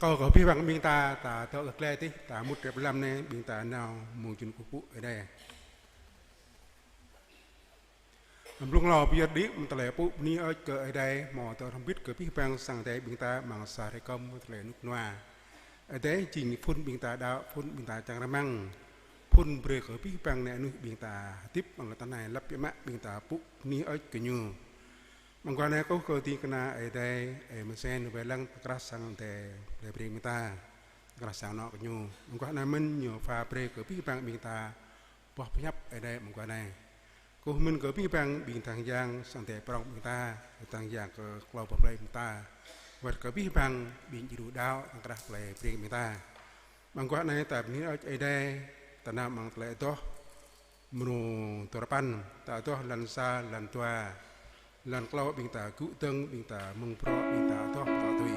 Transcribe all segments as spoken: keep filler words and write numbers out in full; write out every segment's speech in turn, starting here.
Kâo kơ abih bang ƀing ta, ta dŏ glaĭ tih, ta mŭt rai pơ lăm anai, ƀing ta nao mơ̆ng jun kơkuh pơpŭ Ơi Adai. Amăng blung hlâo pơyơr đĭ mơ̆ng tơlơi pơpŭ bơni hơơč kơ Ơi Adai, hmâo dŏ hrŏm hơbĭt kơ abih bang sang Ơi Adai ƀing ta amăng sa hrơi kơm mơ̆ng tơlơi rơnŭk rơnua. Ơi Adai jing phŭn ƀing ta đaŏ, phŭn ƀing ta čang rơmang, phŭn brơi kơ abih bang neh nuih ƀing ta hơdip amăng lŏn tơnah anai lăp biă mă ƀing ta pơpŭ bơni hơơč kơ Ñu. Mơguah anai kâo kơkuh ding kơna Ơi Adai, Ơi Mơsen wai lăng tơkrah sang Ơi Adai brơi ƀing ta, tơkrah sang anŏ kơ Ñu. Mơguah anai mơ̆n Ñu pha brơi kơ abih bang ƀing ta boh pơhiăp Ơi Adai mơguah anai. Kơkuh mơ̆n kơ abih bang ƀing tang yang sang Ơi Adai prŏng ƀing ta, tang yang kơ klâo boh plơi ƀing ta, wơ̆t kơ abih bang ƀing djru đaŏ tơkrah plơi brơi ƀing ta. Mơguah anai ta bơni hơơč Ơi Adai, ta nao amăng tơlơi adoh mrô duarơpăn, ta adoh lăn sa, lăn dua, lăn klâo ƀing ta gŭ dơ̆ng, ƀing ta mơ̆ng bruă, ƀing ta adoh pơtô tui.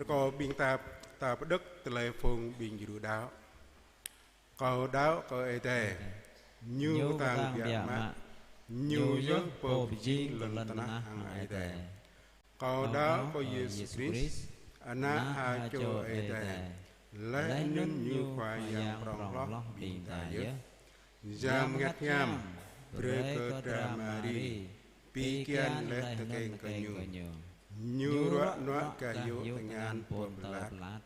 Kâo ƀing ta, ta pơđŏk tơlơi phung ƀing djru đaŏ. Kâo đaŏ kơ Ơi Adai, Ñu kơtang biă mă, Ñu yơh Pô pơjing lŏn tơnah hăng Ơi Adai. Kâo đaŏ kơ Yêsu Krist, Ană ha čô Ơi Adai, laih anŭn Ñu Khua Yang prŏng hloh ƀing ta yơh. Yang Bơngăt Hiam brơi kơ dra Mari pi kian laih tơkeng kơ Ñu. Ñu ruă nuă gah yŭ tơngan Pôntơ Pilat.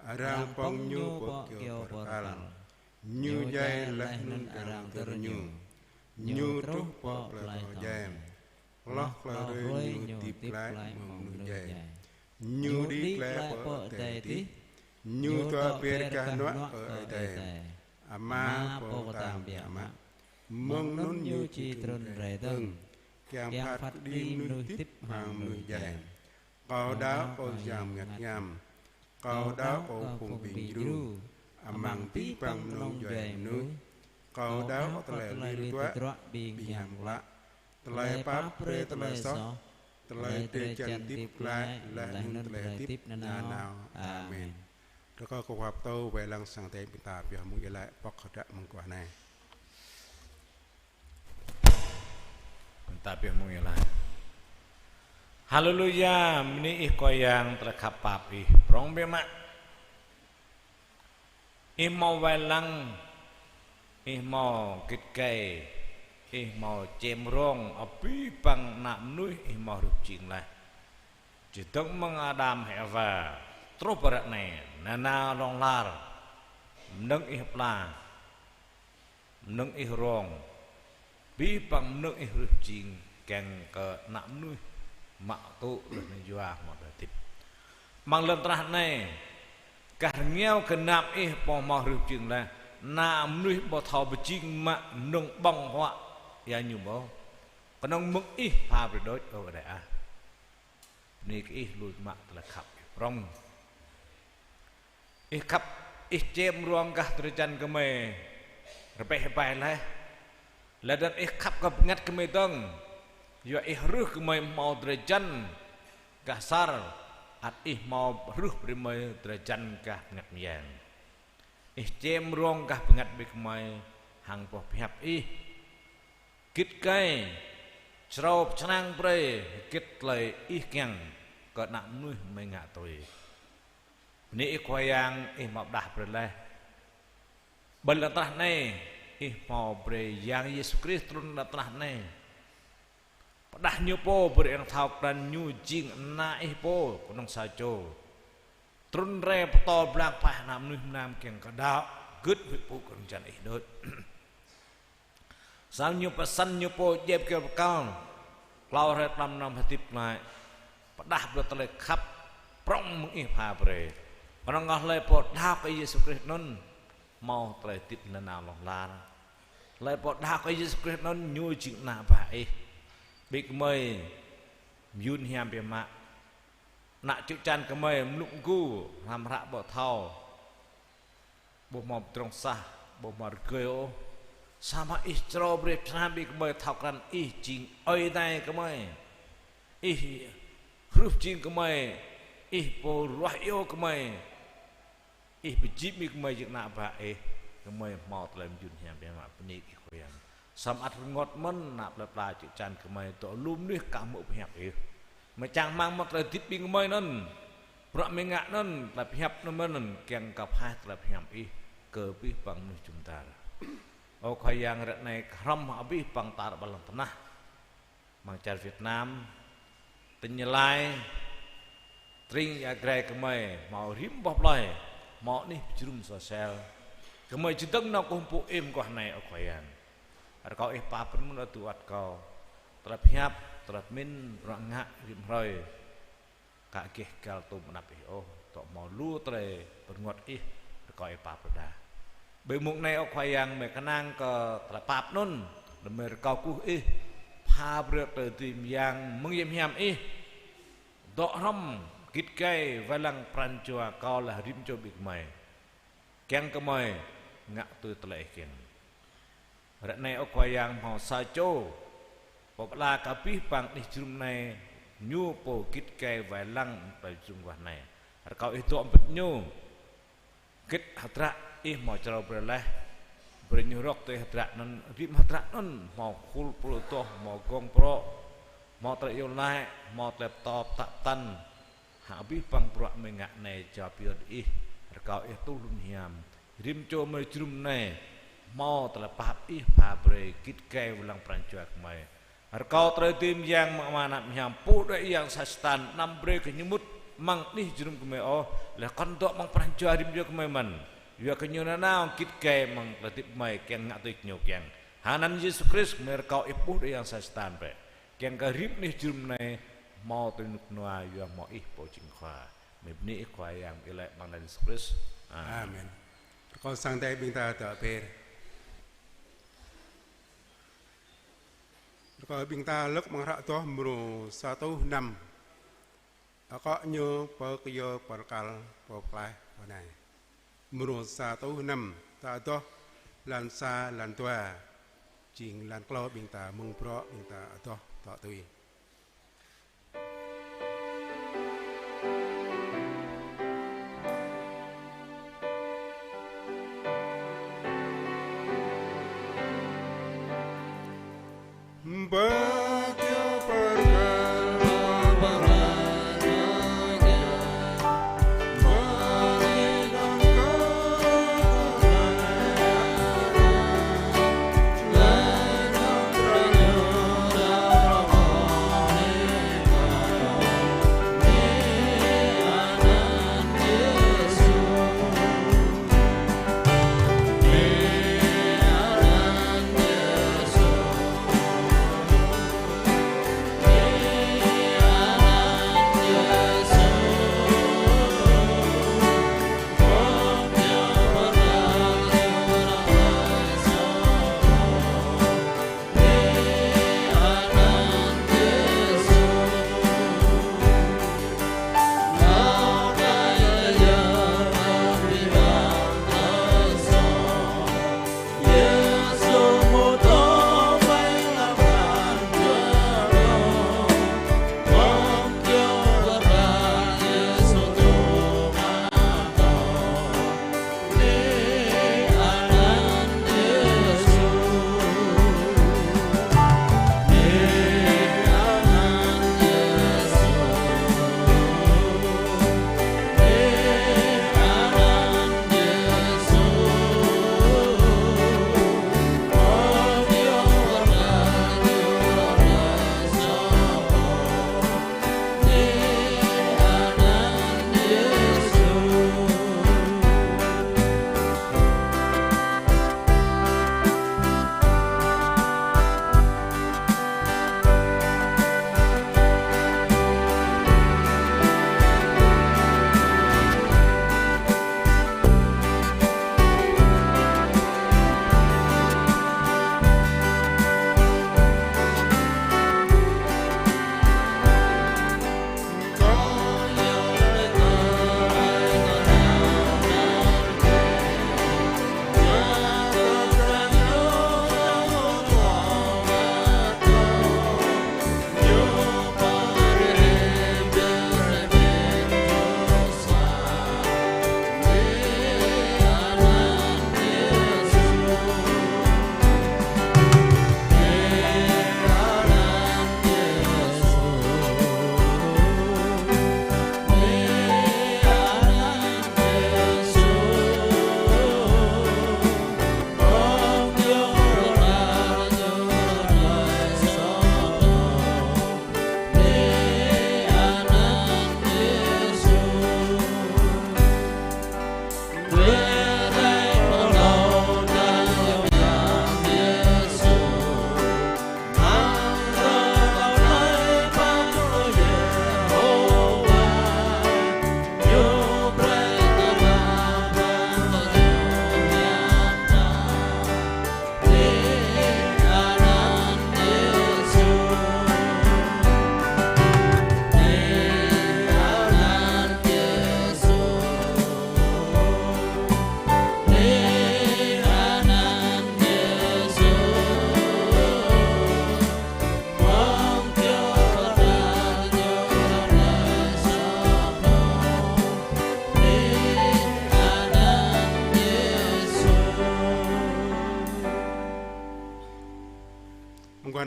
Arăng pŏng Ñu pơ kyâo pơkăl. Ñu djai laih anŭn arăng dơr Ñu. Ñu truh pơ plơi Kŏ Djai. Hloh klâo hrơi Ñu hơdip glaĭ mơ̆ng mơnuih djai. Ñu đĭ glaĭ pơ adai adih. Ñu dŏ ber gah hnuă kơ Ơi Adai, Ama Pô kơtang biă mă. Mơ̆ng anŭn Ñu či trŭn rai dơ̆ng, kiăng phat kơđi mơnuih hơdip hăng mơnuih djai. Kâo đaŏ kơ Yang Bơngăt Hiam. Kâo đaŏ kơ phung ƀing djru, amăng abih bang kơnung djuai mơnuih. Kâo đaŏ kơ tơlơi lir tơdruă ƀing yang klă, tơlơi pap brơi tơlơi soh, tơlơi drơi jăn hơdip glaĭ, laih anŭn tơlơi hơdip nanao. Amen. Rơkâo kơ khua pơtô wai lăng sang Ơi Adai ƀing ta pioh mơ̆ng iâu laĭ pŏk hơdră mơguah anai. Ƀing ta pioh mơ̆ng iâu laĭ. Haleluya, bơni Ih Khua Yang tơlơi khăp pap Ih prŏng biă mă. Ih hmâo wai lăng, Ih hmâo git gai, Ih hmâo čem rong abih bang ană mơnuih Ih hmâo hrih pơjing laih. Čơdơ̆ng mơ̆ng Adam hăng Êwa truh pơ ră anai, nanao hlŏng lar, mơnơ̆ng Ih pla, mơnơ̆ng Ih rong, abih bang mơnơ̆ng Ih hrih pơjing kiăng kơ ană mơnuih mă tŭ laih anŭn yua hmâo tơlơi hơdip. Amăng lŏn tơnah anai, gah rơngiao gơnam Ih Pô hmâo hrih pơjing laih, ană mơnuih ƀu thâo pơjing mă mơnơ̆ng ƀơ̆ng huă ia ñu ƀu. Kơnơ̆ng mơ̆ng Ih pha brơi đôč, ơ Ơi Adai ah. Bơni kơ Ih lui mă tơlơi khăp Ih prŏng. Ih khăp, Ih čem rong gah drơi jăn gơmơi rơbeh rơbai laih. Laih dơ̆ng Ih khăp kơ bơngăt gơmơi dơ̆ng. Yua Ih hrih gơmơi hmâo drơi jăn gah asar, ăt Ih hmâo hrih brơi gơmơi drơi jăn gah bơngăt mơyang. Ih čem rong gah bơngăt ƀing gơmơi hăng boh pơhiăp Ih. Git gai, črâo pơčrang brơi hơget tơlơi Ih kiăng kơ ană mơnuih gơmơi ngă tui. Bơni Ih Khua Yang, Ih hmâo pơđah brơi laih. Ƀơi lŏn tơnah anai, Ih hmâo brơi Yang Yêsu Krist trŭn lŏn tơnah anai. Pơđah Ñu pô brơi arăng thâo krăn Ñu jing Ană Ih pô kơnơ̆ng sa čô. Trŭn rai pơtô blang pah ană mơnuih mơnam kiăng kơ đaŏ gưt huĭ pŭ kơ drơi jăn Ih đôč. Samơ̆ Ñu pơsăn Ñu pô djai kyâo pơkăl, klâo hrơi tlam mlam hơdip glaĭ, pơđah brơi tơlơi khăp prŏng mơ̆ng Ih pha brơi. Kơnơ̆ng kơ hlơi pô đaŏ kơ Yêsu Krist anŭn, hmâo tơlơi hơdip nanao hlŏng lar. Hlơi pô đaŏ kơ Yêsu Krist anŭn, ñu jing ană bă Ih. Ƀing gơmơi mơyun hiam biă mă. Ană čư̆ čan gơmơi mlŭk mgu, hlăm hră ƀu thâo, ƀu hmâo pơdrŏng sah, ƀu hmâo rơgơi ôh. Samơ̆ Ih črâo brơi pơsra ƀing gơmơi thâo krăn Ih jing Ơi Adai gơmơi. Ih hrih pơjing gơmơi, Ih pô ruah iâu gơmơi. Ih pơjing ƀing gơmơi jing ană bă Ih, gơmơi hmâo tơlơi mơyun hiam biă mă, bơni Ih Khua Yang. Samơ̆ ăt rơngot mơ̆n ană plơi pla čư̆ čan gơmơi dŏ lu mơnuih ka hmư̆ pơhiăp Ih. Mơ̆ čang rơmang mơ̆ tơlơi hơdip ƀing gơmơi anŭn. Bruă gơmơi ngă anŭn, tơlơi pơhiăp anŭn mơ̆n, kiăng kơ pơhaih tơlơi pơhiăp Ih kơ abih bang mơnuih jum dar. Ơ Khua Yang, ră anai kơ hrŏm abih bang tar ƀơi lŏn tơnah. Amăng čar Việt Nam, tỉnh Gia Lai, tring ia grai gơmơi, hmâo rĭm boh plơi, hmâo anih pơjơnum sosel. Gơmơi čơdơ̆ng nao kơkuh pơpŭ Ih mơguah anai, ơ Khua Yang. Rơkâo Ih pap brơi mơ̆n tơlơi tŭ ăt kâo. Tơlơi pơhiăp, tơlơi pơmĭn, bruă ngă, rĭm hrơi. Ka gêh găl tôm anăp Ih ôh, dŏ hmâo lu tơlơi pơrơngot Ih, rơkâo Ih pap brơi đa. Ƀơi mông anai, ơ Khua Yang, gơmơi kơnang kơ tơlơi pap anŭn, gơmơi rơkâo kơkuh Ih, pha brơi tơlơi dưi mơyang mơ̆ng hiam hiam Ih, dŏ hrŏm git gai wai lăng pran jua kâo laih rĭm čô ƀing gơmơi. Kiăng kơ gơmơi ngă tui tơlơi Ih kiăng. Ră anai, ơ Khua Yang, hmâo sa čô pô pơala kơ abih bang anih jơnum anai, ñu pô git gai wai lăng tơlơi jơnum mơguah anai. Rơkâo Ih dŏ pơpŭ ñu. Hơget hơdră Ih hmâo črâo brơi laih, brơi ñu rŏk tui hơdră anŭn, rĭm hơdră anŭn, hmâo khul pơlŏ adoh, hmâo gong prŏ, hmâo tơlơi iâu laĭ, hmâo tơlơi pơtô pơtă pơtăn. Hăng abih bang bruă gơmơi ngă anai jao pioh Ih, rơkâo Ih tŭ hlŭn hiam. Rĭm čô gơmơi jơnum anai, hmâo tơlơi pap Ih pha brơi git gai wai lăng pran jua gơmơi. Rơkâo tơlơi dưi mơyang mơ̆ng Ama, Ană, Hiam Pô Đuaĭ Yang sa Satan, anăm brơi kơ ñu mŭt amăng anih jơnum gơmơi ôh, laih kŏn dŏ amăng pran jua rĭm čô gơmơi mơ̆n. Yua kơ ñu nanao git gai amăng tơlơi hơdip gơmơi kiăng ngă tui ñu kiăng. Hăng anăn Yêsu Krist gơmơi rơkâo Ih Pô Đuaĭ Yang sa Satan bĕ. Kiăng kơ rĭm anih jơnum anai hmâo tơlơi rơnŭk rơnua yua hmâo Ih pô jing Khua. Gơmơi bơni Ih Khua Yang, iâu laĭ amăng anăn Yêsu Krist. Amen. Amen. Rơkâo sang Ơi Adai ƀing ta dŏ ber. Rơkâo ƀing ta lơ̆k amăng hră adoh mrô sa rơtuh năm. Akŏ ñu pơ kơyâo pơrơkal pơklaih pơ anai. Mrô sa rơtuh năm, ta adoh lan sa lan dua. Jing lan klâo ƀing ta mơ̆ng bruă ƀing ta adoh tŏ tui.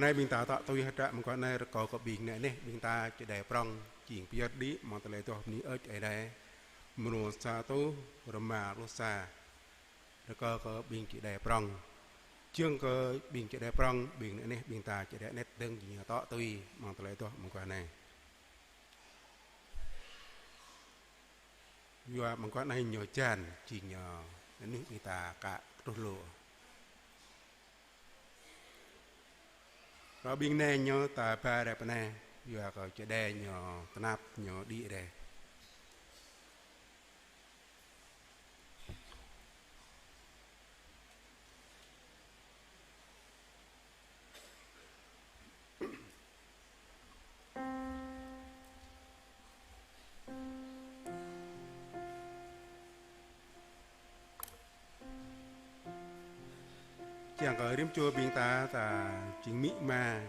Anai ƀing ta tŏ tui hơdră mơguah anai rơkâo kơ ƀing neh neh ƀing ta čơđai prŏng, jing pơyơr đĭ amăng tơlơi adoh bơni hơơč Ơi Adai. Mrô sa rơtuh rơma pluh sa. Rơkâo kơ ƀing čơđai prŏng. Jing kơ ƀing čơđai prŏng, ƀing neh neh ƀing ta čơđai anet dơ̆ng jing ñu tŏ tui amăng tơlơi adoh mơguah anai. Yua mơguah anai ñu jan, jing ñu neh neh ƀing ta ka truh lu. Rơkâo ƀing neh ñu ta ba rai pơ anai, yua kơ čơđai ñu tơnap ñu đĭ rai. Kiăng kơ rĭm čô ƀing ta, ta jing amĭ ama,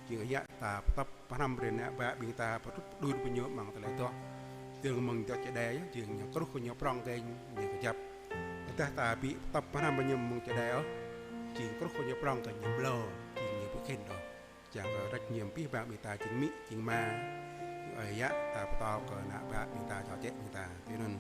jing ayă ta pơtŏp pơhrăm brơi ană bă ƀing ta pơtrŭt pơđun pơ ñu amăng tơlơi adoh. Dơ̆ng mơ̆ng adoh čơđai yơh, jing ñu kruh kơ ñu prŏng kơ ñu kơjăp. Tơdah ta ƀu pơtŏp pơhrăm brơi ñu mơ̆ng čơđai ôh, jing kruh kơ ñu prŏng kơ ñu ƀlŏr, jing ñu ƀu khĭn ôh. Kiăng kơ trách nhiệm abih bang ƀing ta jing amĭ, jing ama, ayă ta pơtô kơ ană bă ƀing ta, čô čĕ ƀing ta. Tui anŭn.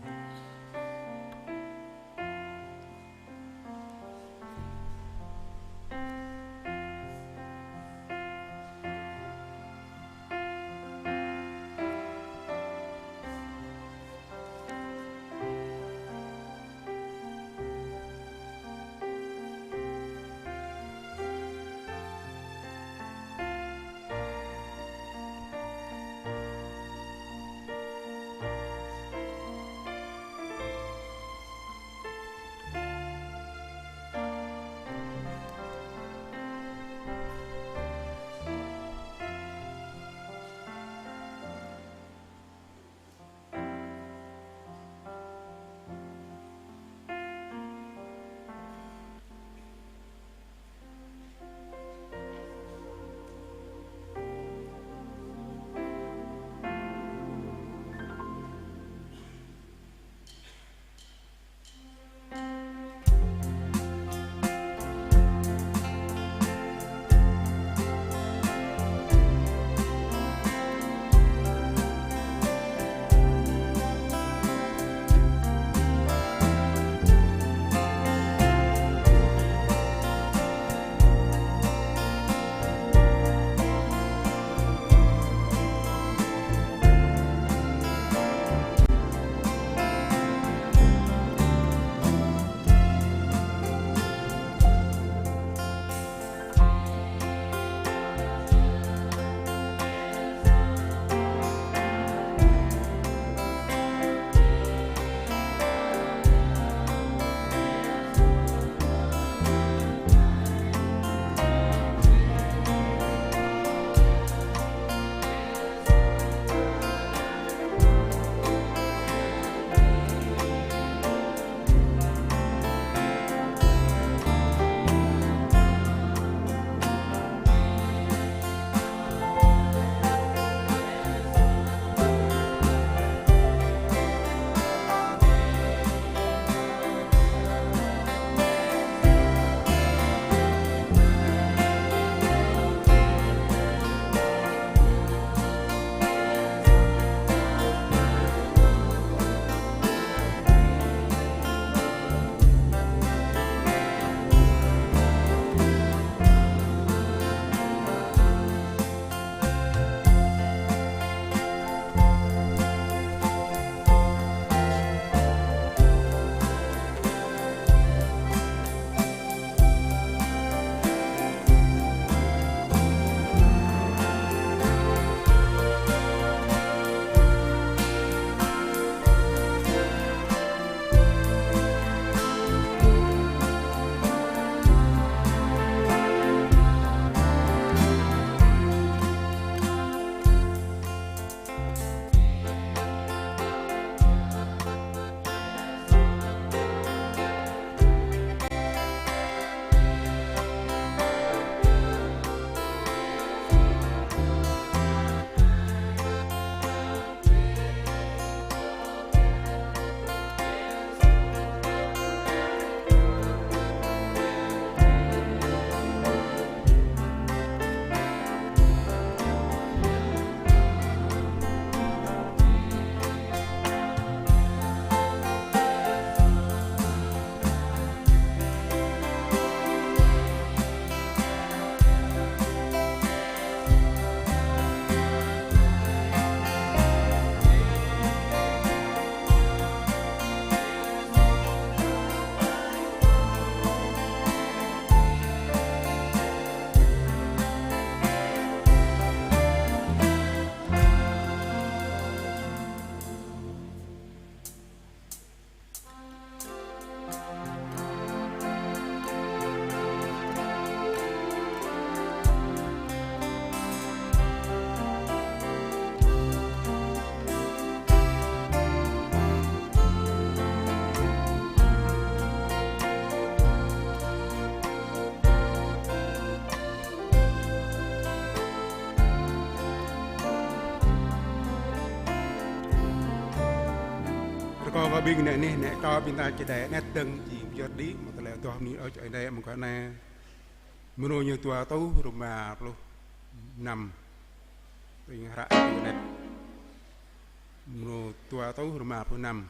Kơ ƀing anai, anai, anai, kơ ƀing ta čơđai, anai, tơdang či pơyơr đĭ, mơ̆ng tơlơi tuh mơni ơi čơi đai, mơ̆ng kơ anai. Mrô ñu dua rơtuh rơma pluh năm. Ƀing hră tui anai. Mrô dua rơtuh rơma pluh năm.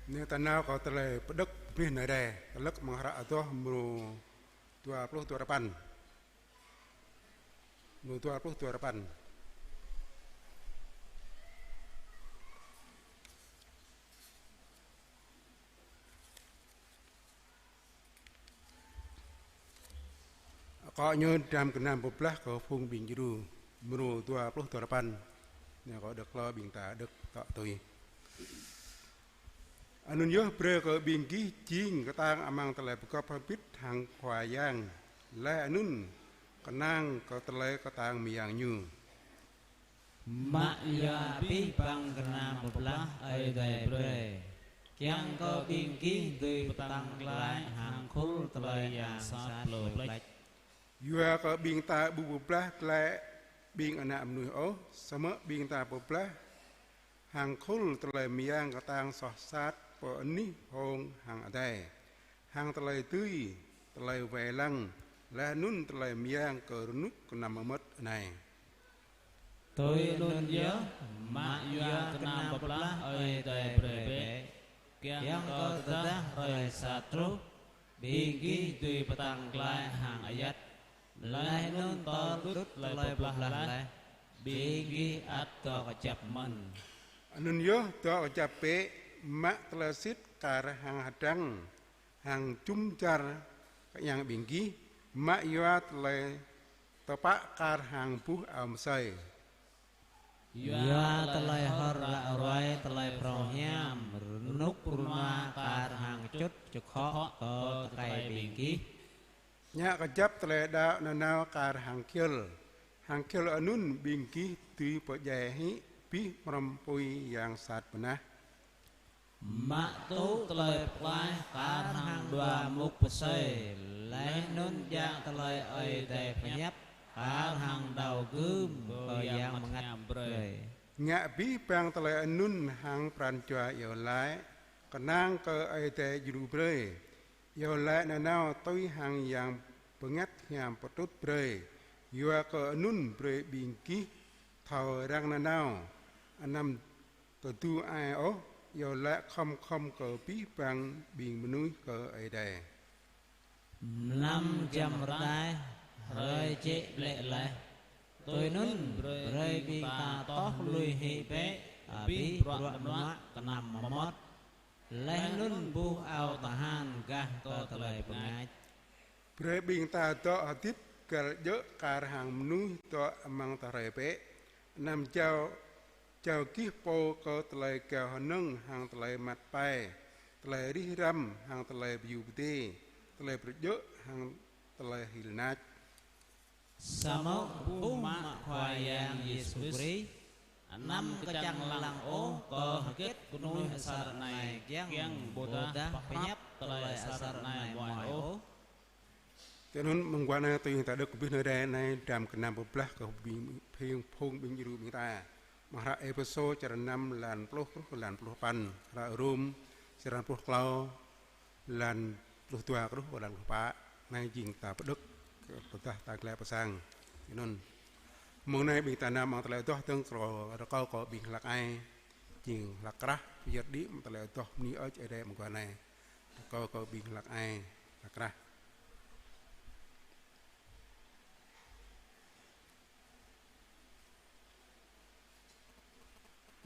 Anai ta nao kơ tơlơi pơđŏk bơni anai rai, tơlơi mơ̆ng hră Adoh mrô dua pluh dua rơpăn. Mrô dua pluh dua rơpăn. Akŏ ñu dram gơnam pơblah kơ phung ƀing djru, mrô dua pluh dua rơpăn. Anai kâo đŏk lơ ƀing ta đŏk tŏ tui. Anŭn yơh brơi kơ ƀing gih jing kơtang amăng tơlơi pơgop hơbĭt hăng Khua Yang, laih anŭn kơnang kơ tơlơi kơtang mơyang Ñu. Mă yua abih bang gơnam pơblah Ơi Adai brơi, kiăng kơ ƀing gih dưi pơtăng glaĭ hăng khul tơlơi yang sat plư pleč. Yua kơ ƀing ta ƀu pơblah glaĭ ƀing ană mơnuih ôh, samơ̆ ƀing ta pơblah hăng khul tơlơi mơyang kơtang soh sat pơ anih hông hăng adai, hăng tơlơi dưi, tơlơi wai lăng, laih anŭn tơlơi mơyang kơ rơnŭk kơnăm mơmŏt anai. Tui anŭn yơh, mă yua gơnam pơblah Ơi Adai brơi bĕ, kiăng kơ tơdah hrơi sat truh, ƀing gih dưi pơtăng glaĭ hăng ayăt. Laih anŭn tơl đŭt tơlơi pơblah laih, ƀing gih ăt dŏ kơjăp mơ̆n. Anŭn yơh dŏ kơjăp bĕ, mă tơlơi sĭt kar hăng hơdrăng, hăng jum dar kơiăng ƀing gih, mă yua tơlơi tơpă kar hăng buh ao mơsơi. Yua tơlơi hor ră ruai tơlơi phrâo hiam, rơnŭk rơnua kar hăng čŭt čơkhŏ kơ tơkai ƀing gih. Ngă kơjăp tơlơi đaŏ nanao kar hăng khiơl, hăng khiơl anŭn ƀing gih dưi pơdjai hĭ abih mrŏm apui yang sat mơnah. Mă tŭ tơlơi pơklaih kar hăng dua mŭk pơsơi, laih anŭn djă tơlơi Ơi Adai pơhiăp kar hăng đao gưm kơ Yang Bơngăt brơi. Ngă abih bang tơlơi anŭn hăng pran jua iâu laĭ, kơnang kơ Ơi Adai djru brơi. Iâu laĭ nanao tui hăng Yang Bơngăt Hiam pơtrŭt brơi. Yua kơ anŭn brơi ƀing gih thâo răng nanao, anăm tơdu ai ôh, iâu laĭ khŏm khŏm kơ abih bang ƀing mơnuih kơ Ơi Adai. Mlam jăm rơđah, hrơi jĕ ƀlĕ laih. Tui anŭn, brơi ƀing ta toh lui hĭ bĕ abih bruă mơnuă kơnăm mơmŏt, laih anŭn buh ao tơhan gah kơ tơlơi bơngač. Brơi ƀing ta dŏ hơdip găl djơ̆ kar hăng mơnuih dŏ amăng tơhrơi bĕ. Anăm jao, jao gih pô kơ tơlơi gao hơnơ̆ng hăng tơlơi măt pai, tơlơi rih răm hăng tơlơi pơyŭ pơdê, tơlơi pơdjơ̆ hăng tơlơi hil nač. Samơ̆ buh mă Khua Yang Yêsu Krist, anăm kơčăng lăng ôh kơ hơget kơnuih asar anai kiăng, ƀôdah pơhiăp tơlơi asar anai mơai ôh. Tui anŭn mơguah anai tui ta đŏk abih nơ̆r anai dram gơnam pơblah kơ phung ƀing djru ƀing ta. Mơ̆ng hră Êphêsô črăn năm lan pluh truh lan pluh păn, hră Rôm črăn pluh klâo lan pluh dua truh lan pluh pă. Anai jing ta pơđŏk tơdah ta glaĭ pơ sang. Tui anŭn mơ̆ng anai ƀing ta nao amăng tơlơi adoh dơ̆ng kơ rơkâo kơ ƀing hlăk ai. Jing hlăk krah, pơyơr đĭ amăng tơlơi adoh bơni Ơi Adai mơguah anai. Rơkâo kơ ƀing hlăk ai, hlăk krah.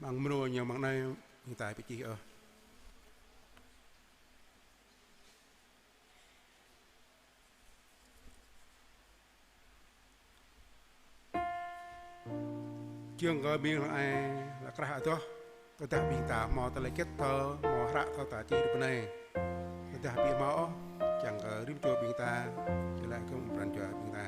Amăng mrô ñu amăng anai, ƀing ta pơčih ôh. Kiăng kơ ƀing hlăk ai, hlăk krah adoh, tơdah ƀing ta hmâo tơlơi hơget thâo, hmâo hră thâo ta čih rơ̆k anai. Tơdah ƀu hmâo ôh, kiăng kơ rĭm čô ƀing ta, kơ lĕ kơ pran jua ƀing ta.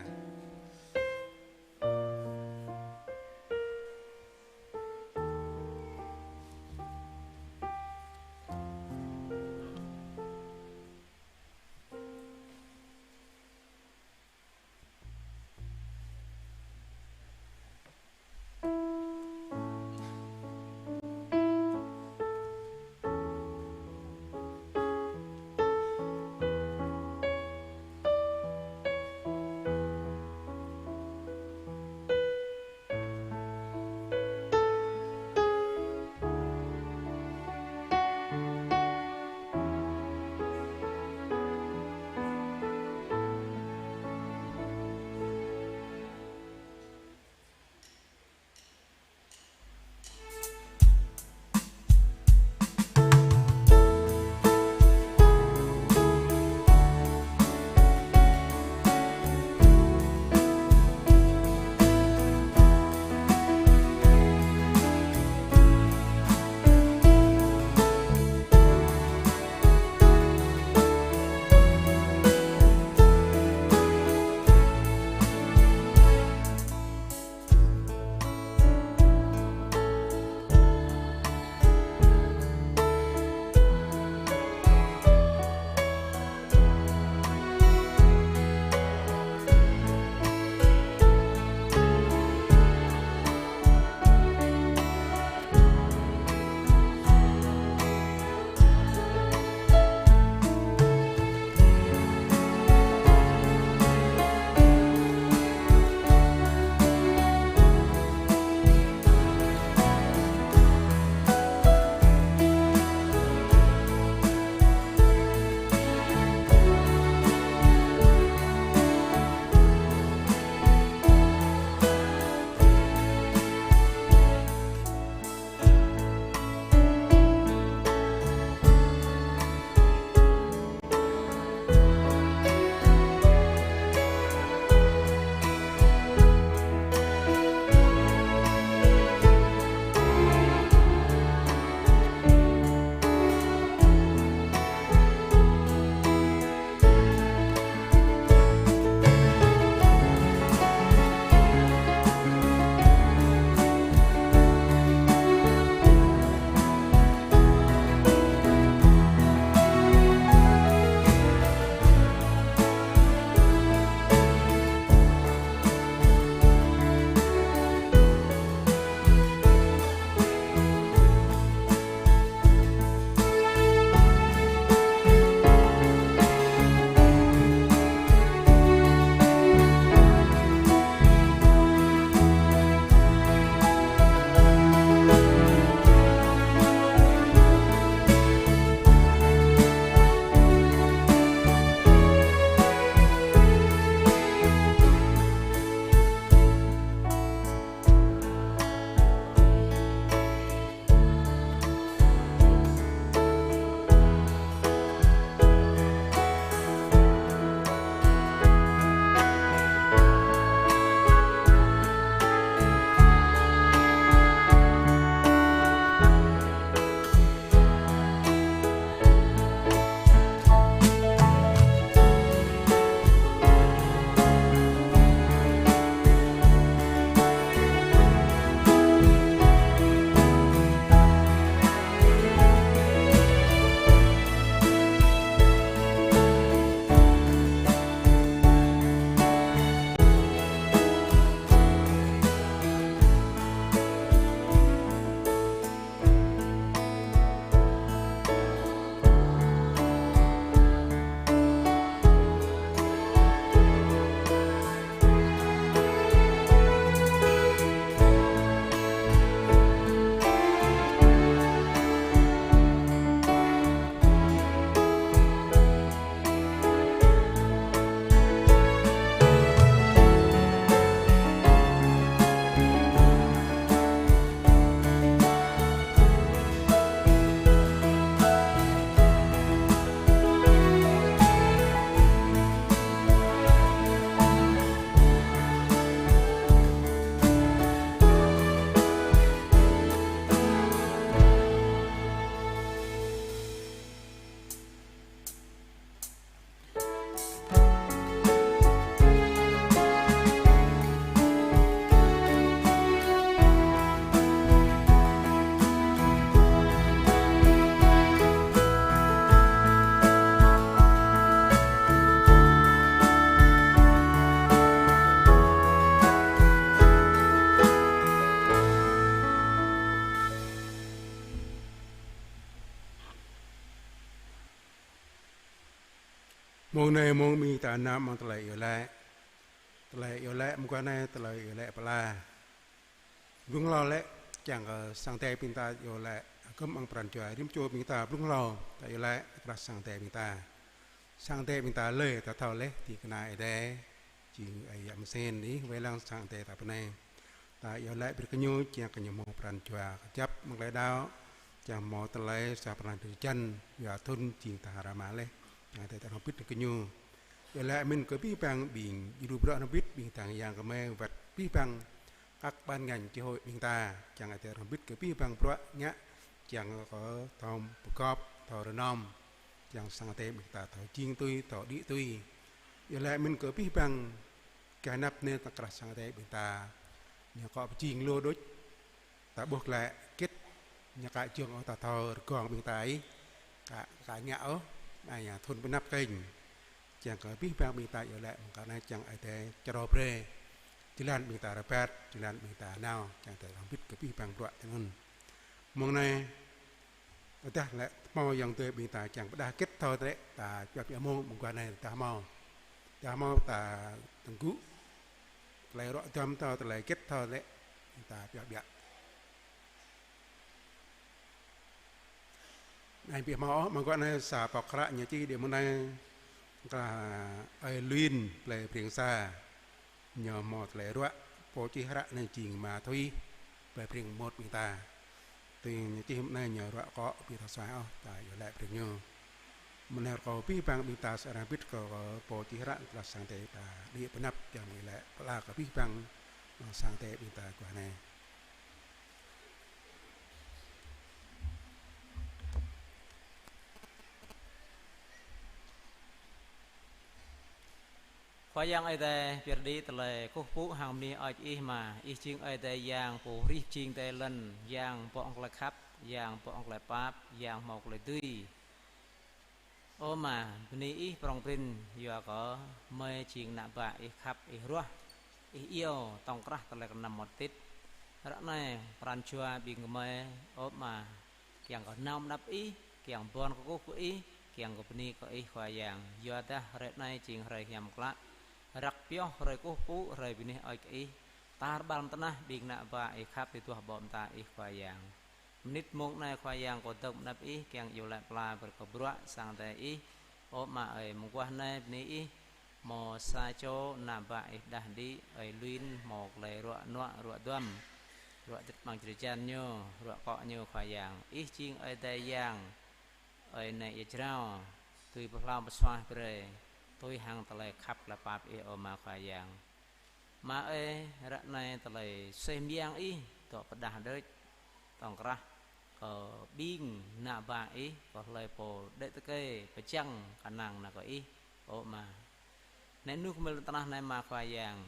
Mông anai mông ƀing ta nao amăng tơlơi iâu laĭ. Tơlơi iâu laĭ mơguah anai tơlơi iâu laĭ pơala. Blung hlâo lĕ kiăng kơ sang Ơi Adai ƀing ta iâu laĭ hơgŏm amăng pran jua rĭm čô ƀing ta blung hlâo ta iâu laĭ tơkrah sang Ơi Adai ƀing ta. Sang Ơi Adai ƀing ta lĕ ta thâo laih, ding kơna Ơi Adai jing Ơi Yă Mơsêh ih wai lăng sang Ơi Adai ta pơ anai. Ta iâu laĭ brơi kơ ñu, kiăng kơ ñu hmâo pran jua kơjăp amăng tơlơi đaŏ, kiăng hmâo tơlơi sa pran drơi jăn, yua thŭn jing tơhar rơma laih, kiăng Ơi Adai ta hrŏm hơbĭt kơ ñu. Iâu laĭ mơ̆n kơ abih bang ƀing djru bruă hrŏm hơbĭt, ƀing tang yang kơmơi wơ̆t abih bang các ban ngành chi hội ƀing ta, kiăng Ơi Adai hrŏm hơbĭt kơ abih bang bruă ngă, kiăng kơ thâo pơgop, thâo rơnŏm, kiăng sang Ơi Adai ƀing ta thâo jing tui, thâo đĭ tui. Iâu laĭ mơ̆n kơ abih bang gah anăp anai tơkrah sang Ơi Adai ƀing ta, ñu akŏ pơjing lu đôč, ta ƀuh glaĭ hơget, ñu aka jơ̆ng ôh ta thâo rơgong ƀing ta ih, aka, aka ngă ôh, anai yơh thŭn pơ anăp kơnh. Kiăng kơ abih bang ƀing ta iâu laĭ mơ̆ng kơ anai kiăng Ơi Adai čơrâo brơi jơlan ƀing ta rơbat, jơlan ƀing ta nao, kiăng Ơi Adai hrŏm hơbĭt kơ abih bang bruă tui anŭn. Mông anai, tơdah lĕ hmâo ayŏng adơi ƀing ta kiăng pơdah hơget thâo tơlơi ta pioh pioh mông mơguah anai tơdah hmâo. Tơdah hmâo ta tơgŭ tơlơi ruă duăm thâo tơlơi hơget thâo tơlơi ta pioh pioh. Anai ƀu hmâo ôh, mơguah anai sa pŏk hră ñu čih đĭ mơ̆ng anai kơ Ơi Luyên, plei Briêng sa. Ñu hmâo tơlơi ruă, pô čih hră anai jing Ma Thuy, plei Briêng một ƀing ta. Tui ñu čih mơ̆ng anai ñu ruă akŏ ƀu thâo suaih ôh, ta iâu laĭ brơi ñu. Mơ̆ng anai rơkâo abih bang ƀing ta sa arăng hơbĭt kơ, kơ pô čih hră tơkrah sang Ơi Adai ta đĭ pơ anăp kiăng iâu laĭ pơala kơ abih bang sang Ơi Adai ƀing ta mơguah anai. Khua Yang Ơi Adai, pơyơr đĭ tơlơi kơkuh pơpŭ hăng bơni hơơč Ih mơ̆n, Ih jing Ơi Adai Yang pô hrih pơjing adai lŏn, Yang pô hăng tơlơi khăp, Yang pô hăng tơlơi pap, Yang hmâo tơlơi dưi. Ơ Ama, bơni Ih prŏng prin, yua kơ gơmơi jing ană bă Ih khăp, Ih ruah, Ih iâu, tŏng krah tơlơi kơnăm mơmŏt tĭt. Ră anai, pran jua ƀing gơmơi, ơ Ama, kiăng kơ nao pơ anăp Ih, kiăng ƀuăn kơkuh kơ Ih, kiăng kơ bơni kơ Ih Khua Yang. Yua dah hrơi anai jing hrơi hiam klă, răk pioh hrơi kơkuh pơpŭ, hrơi bơni hơơč kơ Ih. Tar ƀar mơ̆ng tơnah ƀing ană bă Ih khăp tơduah ƀô̆ mơta Ih Khua Yang. Mơnit mông anai Khua Yang kâo dŏ pơ anăp Ih kiăng iâu laĭ pơala brơi kơ bruă sang Ơi Adai Ih. Ơ Ama ơi, mơguah anai bơni Ih hmâo sa čô ană bă Ih đah đĭ, Ơi Luyên hmâo tơlơi ruă nuă ruă duăm, ruă tĭt amăng drơi jăn ñu, ruă akŏ ñu Khua Yang. Ih jing Ơi Adai Yang, Ơi Nai ia jrao, dưi pơhlao pơsuaih brơi, tui hăng tơlơi khăp tơlơi pap Ih ơ Ama Khua Yang. Ama ơi, ră anai tơlơi mơsêh mơyang Ih dŏ pơdah đôč, tŏng krah kơ ƀing ană bă Ih, kơ hlơi pô đĕ tơkê pơčăng kơnang nao kơ Ih, ơ Ama. Anai mơnuih gơmơi lŏn tơnah anai Ama Khua Yang,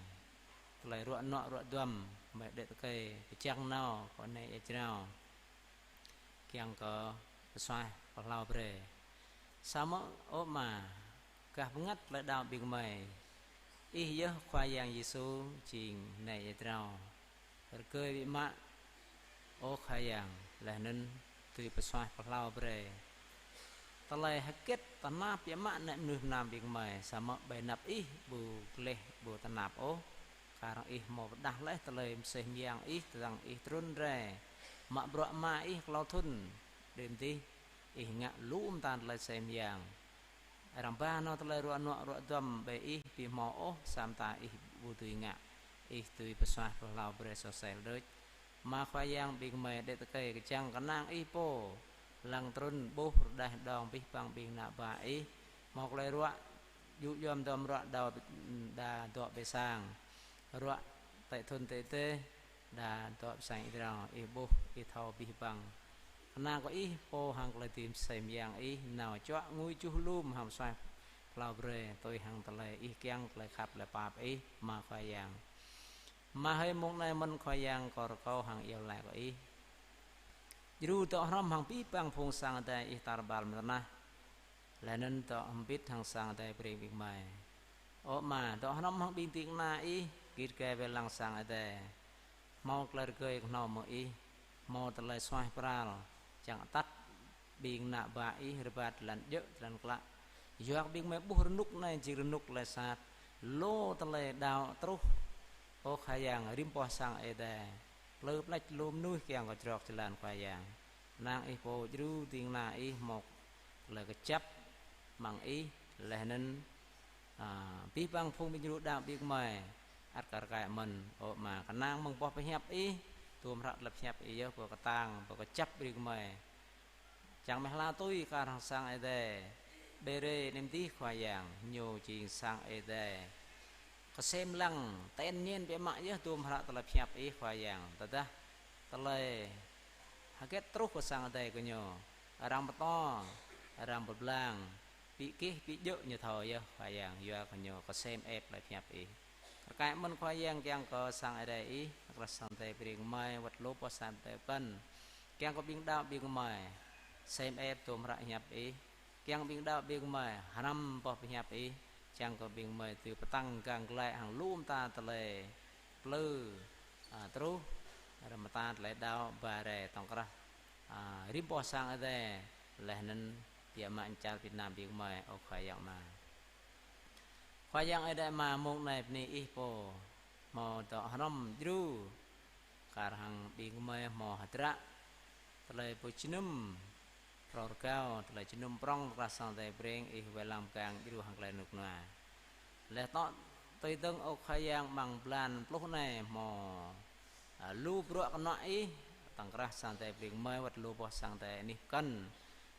tơlơi ruă nuă ruă duăm, gơmơi đĕ tơkê pơčăng nao kơ Ơi Nai ia jrao, kiăng kơ pơsuaih pơhlao brơi. Samơ̆ ơ Ama, gah bơngăt tơlơi đaŏ ƀing gơmơi, Ih yơh Khua Yang Yêsu jing Ơi Nai ia jrao. Rơgơi biă mă, ơ Khua Yang, laih anŭn dưi pơsuaih pơhlao brơi. Tơlơi hơget tơnap biă mă anai mơnuih mơnam ƀing gơmơi, samơ̆ ƀơi anăp Ih ƀu gleh ƀu tơnap ôh. Kar hăng Ih hmâo pơdah laih tơlơi mơsêh mơyang Ih, tơdang Ih trŭn rai mă bruă Ama Ih klâo thŭn, đưm dih Ih ngă lu mơta tơlơi mơsêh mơyang. Arăng ba nao tơlơi ruă nuă ruă duăm ƀơi Ih ƀu hmâo ôh, samơ̆ ta Ih ƀu dưi ngă. Ih dưi pơsuaih pơhlao brơi soh sel đôč. Ama Khua Yang, ƀing gơmơi đĕ tơkê kơčăng kơnang Ih pô lăng trŭn ƀuh rơđah đong abih bang ƀing ană bă Ih, hmâo tơlơi ruă djŭ djuăm duăm ruă đao đa dŏ ƀơi sang, ruă tĕ thŭn tĕ dêh, đa dŏ ƀơi sang ia jrao, Ih ƀuh, Ih thâo abih bang. Kơnang kơ Ih pô hăng tơlơi dưi mơsêh mơyang Ih nao čuă ngui čuh lum hăng pơsuaih pơhlao brơi, tui hăng tơlơi Ih kiăng, tơlơi khăp tơlơi pap Ih, Ama Khua Yang. Ama hơi, mông anai mơ̆n Khua Yang kâo rơkâo hăng iâu laĭ kơ Ih. Djru dŏ hrŏm hăng abih bang phung sang Ơi Adai Ih tar ƀar mơ̆ng tơnah. Laih anŭn dŏ hơbĭt hăng sang Ơi Adai Breng ƀing gơmơi. Ơ Ama, dŏ hrŏm hăng ƀing ding kơna Ih, git gai wai lăng sang Ơi Adai. Hmâo tơlơi rơgơi kơhnâo mơ̆ng Ih, hmâo tơlơi suaih pral, čang atăt ƀing ană bă Ih rơbat tơlơi djơ̆ tơlơi klă. Yua kơ ƀing gơmơi ƀuh rơnŭk anai jing rơnŭk tơlơi sat. Lu tơlơi đaŏ truh. Ơ Khua Yang, rĭm boh sang Ơi Adai. Plư pleč lu mơnuih kiăng kơ jrŏk jơlan Khua Yang. Kơnang Ih pô djru ding kơna Ih hmâo tơlơi kơjăp amăng Ih, laih anŭn, a, abih bang phung ƀing djru đaŏ ƀing gơmơi. Ăt kar kaĭ mơ̆n, ơ Ama, kơnang mơ̆ng boh pơhiăp Ih, tuôm hră tơlơi pơhiăp Ih yơh pô kơtang, pô kơjăp brơi gơmơi. Čang mơ̆ hla tui kar hăng sang Ơi Adai. Ƀơi rĭm anai dih Khua Yang, ñu jing sang Ơi Adai. Kơsem lăng, ten ñen biă mă yơh tuôm hră tơlơi pơhiăp Ih Khua Yang. Tơdah tơlơi hơget truh kơ sang Ơi Adai kơ ñu. Arăng pơtô, arăng pơblang. Ƀu gih, ƀu djơ̆ ñu thâo yơh Khua Yang, yua kơ ñu kơsem ĕp tơlơi pơhiăp Ih. Kar kaĭ mơ̆n Khua Yang kiăng kơ sang Ơi Adai Ih, krah sang Ơi Adai brơi gơmơi, wơ̆t lu boh sang Ơi Adai pơkŏn. Kiăng kơ ƀing đaŏ ƀing gơmơi, sem ĕp tuôm hră pơhiăp Ih. Kiăng ƀing đaŏ ƀing gơmơi, hrăm boh pơhiăp Ih. Čang kơ ƀing gơmơi dưi pơtăng gang glaĭ hăng lu mơta tơlơi plư, a, truh, rơmơta tơlơi đaŏ ba rai tŏng krah, a, rĭm boh sang Ơi Adai, laih anŭn biă mă čar Việt Nam ƀing gơmơi, ơ Khua Yang Ama. Khua Yang Ơi Adai Ama, mông anai bơni Ih pô hmâo dŏ hrŏm djru kar hăng ƀing gơmơi hmâo hơdră tơlơi pơjơnum, phrâo rơgao tơlơi jơnum prŏng krah sang Ơi Adai brơi, Ih wai lăng pơgang djru hăng tơlơi rơnŭk rơnua. Laih dŏ tui dơ̆ng, ơ Khua Yang, amăng blan pluh anai hmâo, a, lu bruă kơnuă Ih, tŏng krah sang Ơi Adai brơi gơmơi, wơ̆t lu boh sang Ơi Adai anih pơkŏn.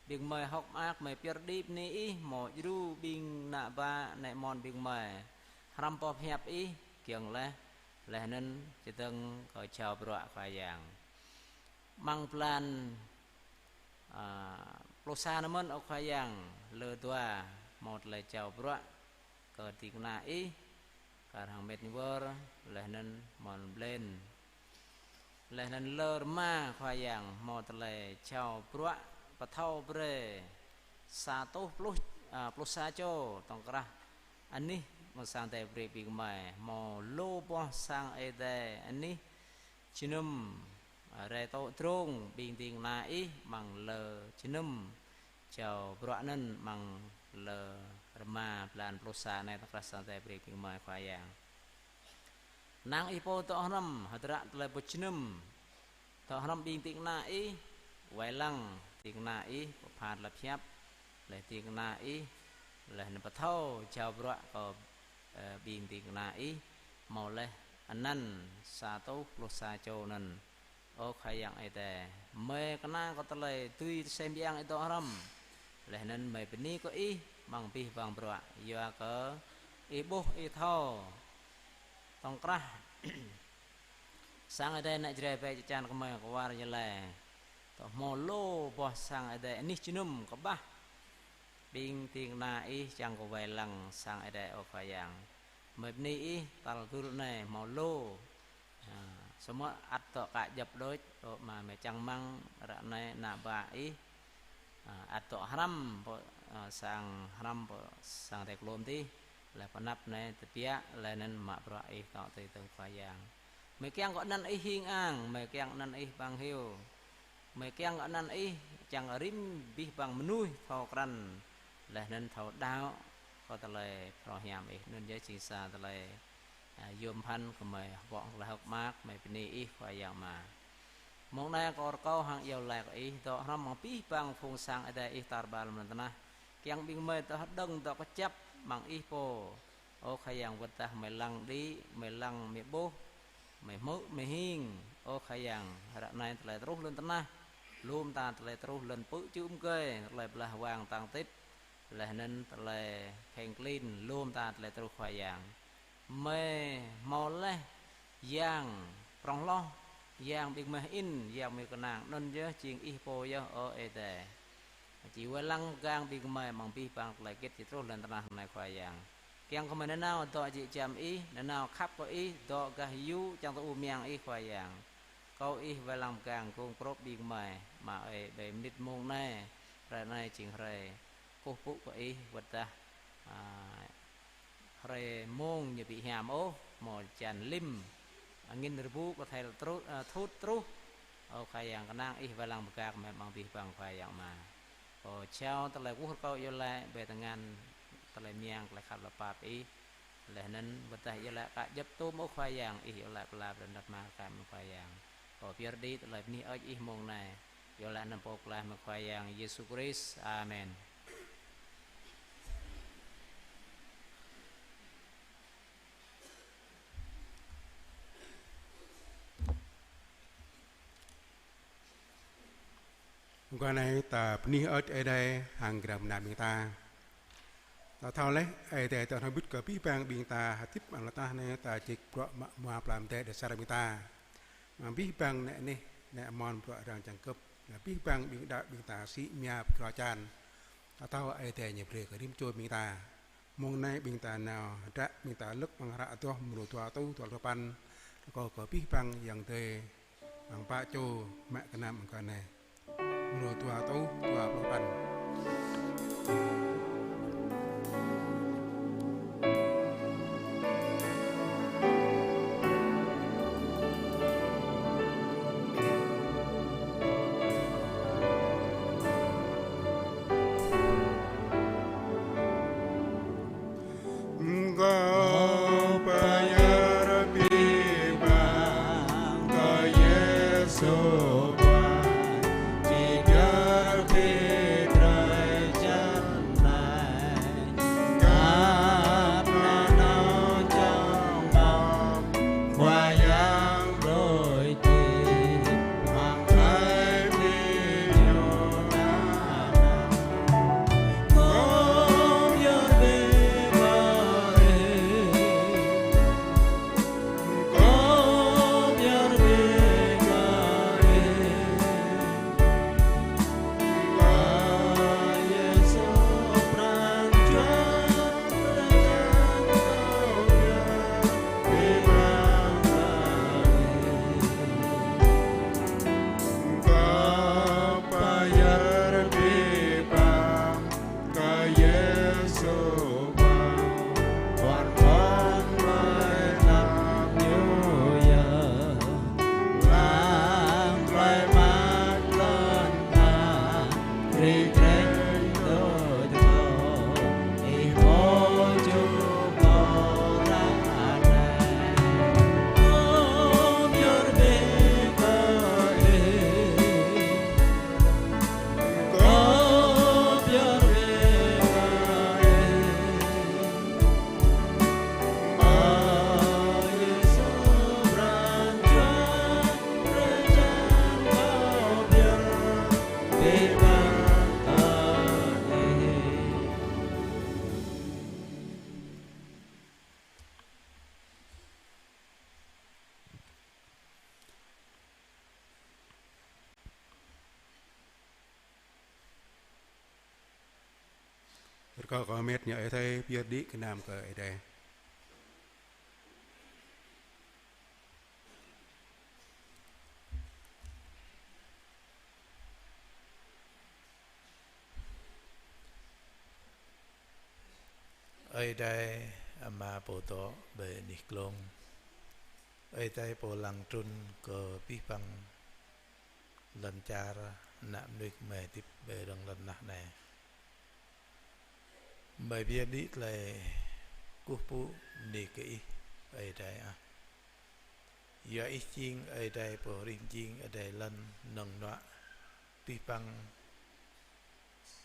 Ƀing gơmơi hơ̆k mơak, gơmơi pơyơr đĭ bơni Ih, hmâo djru ƀing ană bă, ană mơnuih ƀing gơmơi. Hrăm boh pơhiăp Ih, kiăng laih, laih anŭn čơdơ̆ng kơ jao bruă Khua Yang. Amăng blan, a, pluh sa anai mơ̆n, ơ Khua Yang, lơ dua hmâo tơlơi jao bruă kơ ding kơna Ih, kar hăng Mĕt Wơr, laih anŭn Mon Blen. Laih anŭn lơ rơma Khua Yang hmâo tơlơi jao bruă pơthâo brơi sa rơtuh pluh, a, pluh sa čô tŏng krah anih mơ̆ng sang Ơi Adai brơi ƀing gơmơi, hmâo lu boh sang Ơi Adai anih jơnum, a, rai tŏ drông ƀing ding kơna Ih amăng lơ jơnum jao bruă anŭn amăng lơ rơma blan pluh sa anai tŏng krah sang Ơi Adai brơi ƀing gơmơi Khua Yang. Kơnang Ih pô dŏ hrŏm hơdră tơlơi pơjơnum, dŏ hrŏm ƀing ding kơna Ih, wai lăng ding kơna Ih pơpha tơlơi pơhiăp, laih ding kơna Ih, laih anŭn pơthâo jao bruă kơ, ơ, ƀing ding kơna Ih, hmâo laih anăn sa rơtuh pluh sa čô anŭn. Ơ Khua Yang Ơi Adai, gơmơi kơnang kơ tơlơi dưi tơsem yang Ih dŏ hrŏm. Laih anŭn gơmơi bơni kơ Ih amăng abih bang bruă, yua kơ Ih ƀuh Ih thâo. Tŏng krah sang Ơi Adai ană Jrai ƀơi čơčan gơmơi kwar ñu laĭ. Dŏ hmâo lu boh sang Ơi Adai anih jơnum kơƀah. Ƀing ding kơna Ih čang kơ wai lăng sang Ơi Adai, ơ Khua Yang. Gơmơi bơni Ih, tal gŭl anai hmâo lu. A, samơ̆ ăt dŏ kơ djŏp đôč, ơ Ama, gơmơi čang rơmang ră anai ană bă Ih, a, ăt dŏ hrăm pơ, a, sang, hrăm pơ sang Ơi Adai klôm dih, laih pơ anăp anai tơbiă, laih anŭn mă bruă Ih dŏ tui dơ̆ng Khua Yang. Gơmơi kiăng kơ anăn Ih hing ang, gơmơi kiăng anăn Ih bang hiu. Gơmơi kiăng kơ anăn Ih, čang rĭm abih bang mơnuih thâo krăn, laih anŭn thâo đaŏ kơ tơlơi phrâo hiam Ih, anŭn yơh jing sa tơlơi, a, yôm phăn kơ gơmơi hơbŏ tơlơi hơ̆k mơak, gơmơi bơni Ih Khua Yang Ama. Mông anai kâo rơkâo hăng iâu laĭ kơ Ih, dŏ hrŏm amăng abih bang phung sang Ơi Adai Ih tar ƀar lŏn tơnah. Kiăng ƀing gơmơi dŏ hơđơ̆ng dŏ kơjăp amăng Ih pô. Ơ Khua Yang, wơ̆t tơdah gơmơi lăng đĭ, gơmơi lăng gơmơi ƀuh, gơmơi hmư̆, gơmơi hing. Ơ Khua Yang, ră anai tơlơi truh lŏn tơnah, lu mơta tơlơi truh lŏn pư̆ čư̆ mơgơi, tơlơi blah wang tăng tĭt, laih anŭn tơlơi kheng klin, lu mơta tơlơi truh Khua Yang. Gơmơi hmâo laih yang prŏng hloh, yang ƀing gơmơi hơĭn, yang gơmơi kơnang, anŭn yơh jing Ih pô yơh, ơ Ơi Adai. Či wai lăng pơgang ƀing gơmơi amăng abih bang tơlơi hơget či truh lŏn tơnah anai Khua Yang. Kiăng kơ gơmơi nanao dŏ jĕ jăm Ih, nanao khăp kơ Ih, dŏ gah yŭ čang tơ ư mơyang Ih Khua Yang. Rơkâo Ih wai lăng pơgang gum grŏp ƀing gơmơi, Ama ơi, ƀơi mơnit mông anai, hrơi anai jing hrơi kơkuh pơpŭ kơ Ih, wơ̆t tơdah, a, hrơi mông ñu ƀu hiam ôh, hmâo hơjan lim, angĭn rơbŭ kơthel truh, a, thut truh. Ơ Khua Yang, kơnang Ih wai lăng pơgang gơmơi amăng abih bang Khua Yang Ama. Ơ, čao tơlơi kwưh rơkâo iâu laĭ ƀơi tơngan tơlơi mơyang, tơlơi khăp lơpap Ih. Laih anŭn wơ̆t tơdah iâu laĭ kơ djŏp tŭ mơ̆ Khua Yang, Ih iâu laĭ pơala brơi năp mơ̆ng kơ Khua Yang. Ơ, pơyơr đĭ tơlơi bơni hơơč Ih mông anai. Iâu laĭ anŭn pơklaih mơ̆ng Khua Yang Yêsu Krist. Amen. Mơguah anai ta bơni hơơč Ơi Adai hăng gơnam gơnam ƀing ta. Ta thâo laih Ơi Adai tơhnal bit kơ abih bang ƀing ta hơdip amăng lŏn tơnah anai ta jik bruă mă hmua pơala mơdai đơđa asar ƀing ta. Mơ̆ng abih bang nĕ anih, nĕ amôn bruă arăng čang kơp, abih bang ƀing đaŏ ƀing ta sĭ mơ̆ pơkra čan. Ta thâo Ơi Adai ñu brơi kơ rĭm čô ƀing ta. Mông anai ƀing ta nao hơdră ƀing ta lơ̆k amăng hră Adoh mrô dua rơtuh dua pluh sapăn. Rơkâo kơ abih bang ayŏng adơi amăng pă čô mă gơnam mơguah anai. Mrô dua rơtuh dua pluh sapăn. Kâo pơyơr abih bang kơ Yêsu Khua, či pơyơr abih drơi jăn anai. Khăp nanao čang mơ̆ Khua Yang brơi či mơ̆ng tơlơi ƀing ñu nanao. Kâo pơyơr abih bang kơ Ih. Kâo pơyơr abih bang kơ Ih. Rơkâo kơ met ñu Ơi Adai pơyơr đĭ gơnam kơ Ơi Adai. Ơi Adai Ama pô dŏ ƀơi anih glông. Ơi Adai pô lăng trŭn kơ abih bang lŏn čar ană mơnuih gơmơi hơdip ƀơi rŏng lŏn tơnah anai. Gơmơi pơyơr đĭ tơlơi kơkuh pơpŭ bơni kơ Ih, Ơi Adai ah. Yua Ih jing Ơi Adai pô hrih mơjing adai lŏn, nơ̆ng nuă, abih bang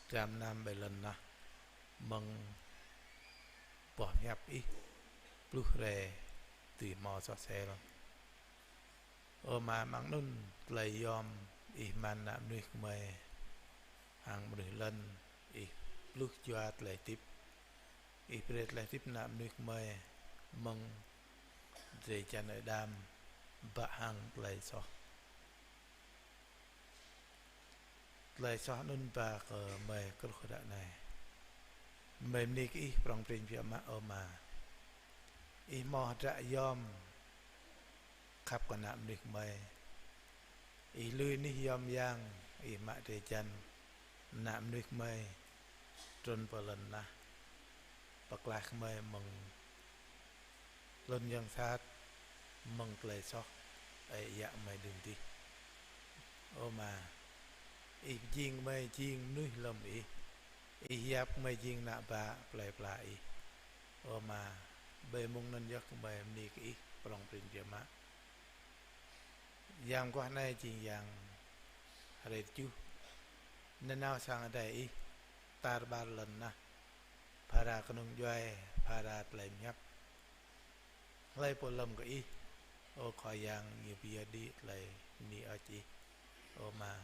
dram gơnam ƀơi lŏn tơnah, mơ̆ng boh pơhiăp Ih, pluh rai dưi hmâo soh sel. Ơ Ama, amăng anŭn tơlơi yom Ih mơ̆n ană mơnuih gơmơi, hăng mơnuih lŏn, Ih pluh jua tơlơi hơdip. Ih brơi tơlơi hơdip ană mơnuih gơmơi, mơ̆ng drơi jăn Ađam, bă hăng tơlơi soh. Tơlơi soh anŭn ba kơ gơmơi truh ră anai. Gơmơi bơni kơ Ih prŏng prin biă mă, ơ Ama. Ih hmâo hơdră yom khăp kơ ană mơnuih gơmơi. Ih lui anih yom yang, Ih mă drơi jăn ană mơnuih gơmơi trŭn pơ lŏn tơnah, pơklaih gơmơi mơ̆ng hlŭn yang sat, mơ̆ng tơlơi soh, ơi yă gơmơi đưm dih. Ơ Ama, Ih pơjing gơmơi jing mơnuih lơ̆m Ih. Ih yap gơmơi jing ană bă plơi pla Ih. Ơ Ama, ƀơi mông anŭn yơh gơmơi bơni kơ Ih prŏng prin biă mă. Yang mơguah anai jing yang hrơi tơjuh nanao sang adai Ih, tar ƀar lŏn tơnah, phara kơnung djuai, phara tơlơi pơhiăp. Hlơi pô lơ̆m kơ Ih, ơ Khua Yang, ñu pơyơr đĭ tơlơi bơni hơơč Ih. Ơ Ama,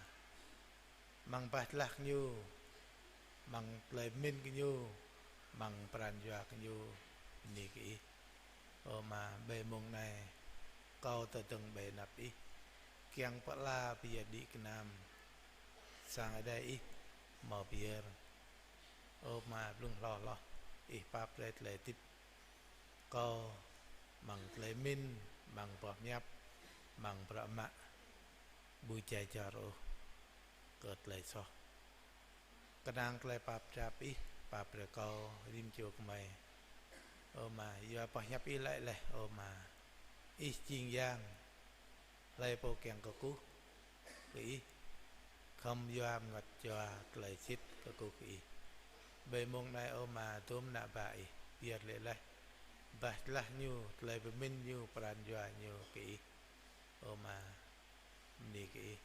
amăng bah tơlah kơ ñu, amăng tơlơi pơmĭn kơ ñu, amăng pran jua kơ ñu, bơni kơ Ih. Ơ Ama, ƀơi mông anai, kâo tơdơ̆ng ƀơi anăp Ih, kiăng pơala pơyơr đĭ gơnam sang adai Ih hmâo pơyơr. Ơ Ama, blung hloh hloh, Ih pap brơi tơlơi hơdip kâo amăng tơlơi pơmĭn, amăng boh pơhiăp, amăng bruă mă, ƀu jai jor ôh kơ tơlơi soh. Kơnang tơlơi pap drap Ih, pap brơi kâo rĭm čô gơmơi. Ơ Ama, yua boh pơhiăp Ih laĭ laih, ơ Ama, Ih jing yang, hlơi pô kiăng kơkuh kơ Ih, khŏm yua bơngăt jua tơlơi sĭt kơkuh kơ Ih. Ƀơi mông anai, ơ Ama, dôm ană bă Ih pơyơr laĭ laih bah tơlah ñu, tơlơi pơmĭn ñu, pran jua ñu kơ Ih. Ơ Ama, bơni kơ Ih.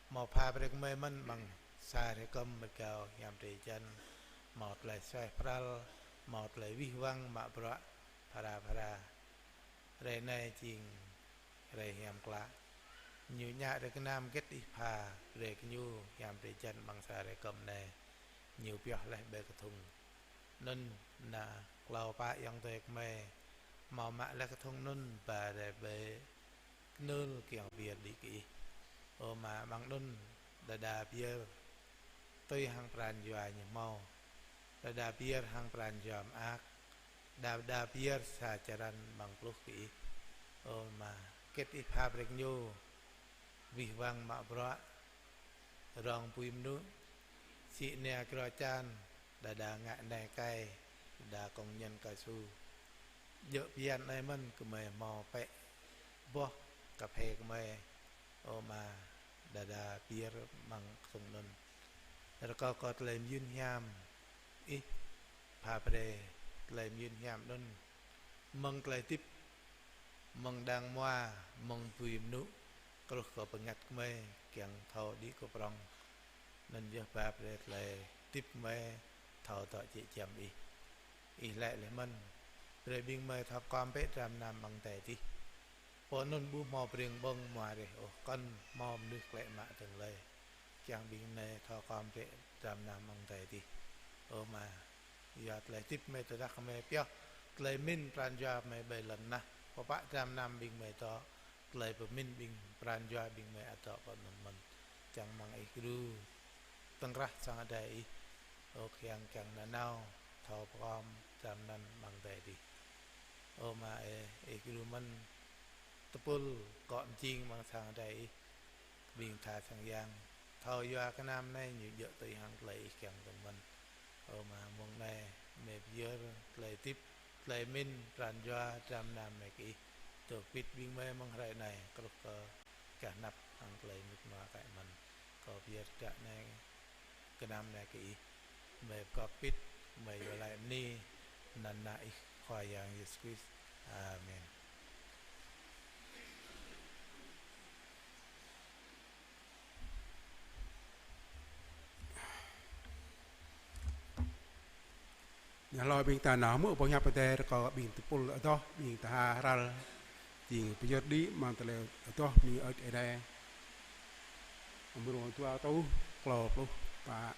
Hmâo pha brơi gơmơi mơ̆n amăng sa hrơi kơm mơ̆t gao hiam drơi jăn, hmâo tơlơi suaih pral, hmâo tơlơi wih wăng mă bruă phara phara. Hrơi anai jing hrơi hiam klă. Ñu ngă hrơi gơnam hơget Ih pha brơi kơ ñu hiam drơi jăn amăng sa hrơi kơm anai. Ñu pioh laih ƀơi kơthŭng anŭn, ană klâo pă ayŏng adơi gơmơi hmâo mă laih kơthŭng anŭn ba rai ƀơi kơnưl kiăng pơyơr đĭ kơ Ih. Ơ Ama, amăng anŭn đơđa pơyơr tui hăng pran jua ñu hmâo, đơđa pơyơr hăng pran jua mơak, đơđa pơyơr sa črăn amăng pluh kơ Ih. Ơ Ama, hơget Ih pha brơi kơ ñu, wih wăng mă bruă, rong apui mơnŭ, sĭ nia kro čan, đơđa ngă nai kai, đơđa công nhân cao su. Djơ̆ bơyan anai mơ̆n gơmơi hmâo pĕ boh kơphê gơmơi. Ơ Ama, đơđa pơyơr amăng kơthŭng anŭn. Rơkâo kơ tơlơi mơyun hiam Ih pha brơi tơlơi mơyun hiam anŭn mơ̆ng tơlơi hơdip, mơ̆ng đang hmua, mơ̆ng apui mơnŭ, truh kơ bơngăt gơmơi kiăng thâo đĭ kơ prŏng. Anŭn yơh ba brơi tơlơi hơdip gơmơi thâo dŏ jĕ giăm Ih. Ih laĭ laih mơ̆n, brơi ƀing gơmơi thâo khŏm bĕ dram gơnam amăng adai adih. Pơ anŭn ƀu hmâo breng ƀơ̆ng hmua reh ôh, kŏn hmâo mơnuih klĕ mă dơ̆ng lơi. Kiăng ƀing gơmơi thâo khŏm bĕ dram gơnam amăng adai adih. Ơ Ama, yua tơlơi hơdip gơmơi tơdah gơmơi pioh tơlơi pơmĭn pran jua gơmơi ƀơi lŏn tơnah, pơpă dram gơnam ƀing gơmơi dŏ, tơlơi pơmĭn ƀing pran jua ƀing gơmơi ăt dŏ pơ anŭn mơ̆n. Čang mơ̆ng Ih gru tơ̆ng krah sang adai Ih, ơ Khua Yang, kiăng nanao thâo pơkhŏm dram gơnam amăng adai adih. Ơ Ama ơi, Ih gru mơ̆n tơpul akŏ mơjing amăng sang adai Ih, ƀing tha sang yang, thâo yua kơ gơnam anai ñu djơ̆ tui hăng tơlơi Ih kiăng dơ̆ng mơ̆n. Ơ Ama, mông anai gơmơi pơyơr tơlơi hơdip, tơlơi pơmĭn pran jua dram gơnam anai kơ Ih. Dŏ pĭt ƀing gơmơi mơ̆ng hrơi anai truh kơ gah anăp hăng tơlơi mŭt nua kơ mơ̆n. Kâo pơyơr ră anai gơnam anai kơ Ih. Gơmơi pơgop pĭt, gơmơi iâu laĭ bơni, anăn Ană Ih Khua Yang Yêsu Krist. Amen. Ñu hlâo ƀing ta nao hmư̆ boh hiăp Adai, rơkâo ƀing tơpul adoh, ƀing tha hral, jing pơyơr đĭ amăng tơlơi adoh bơni hơơč Ơi Adai. Mrô dua rơtuh klâo pluh pă.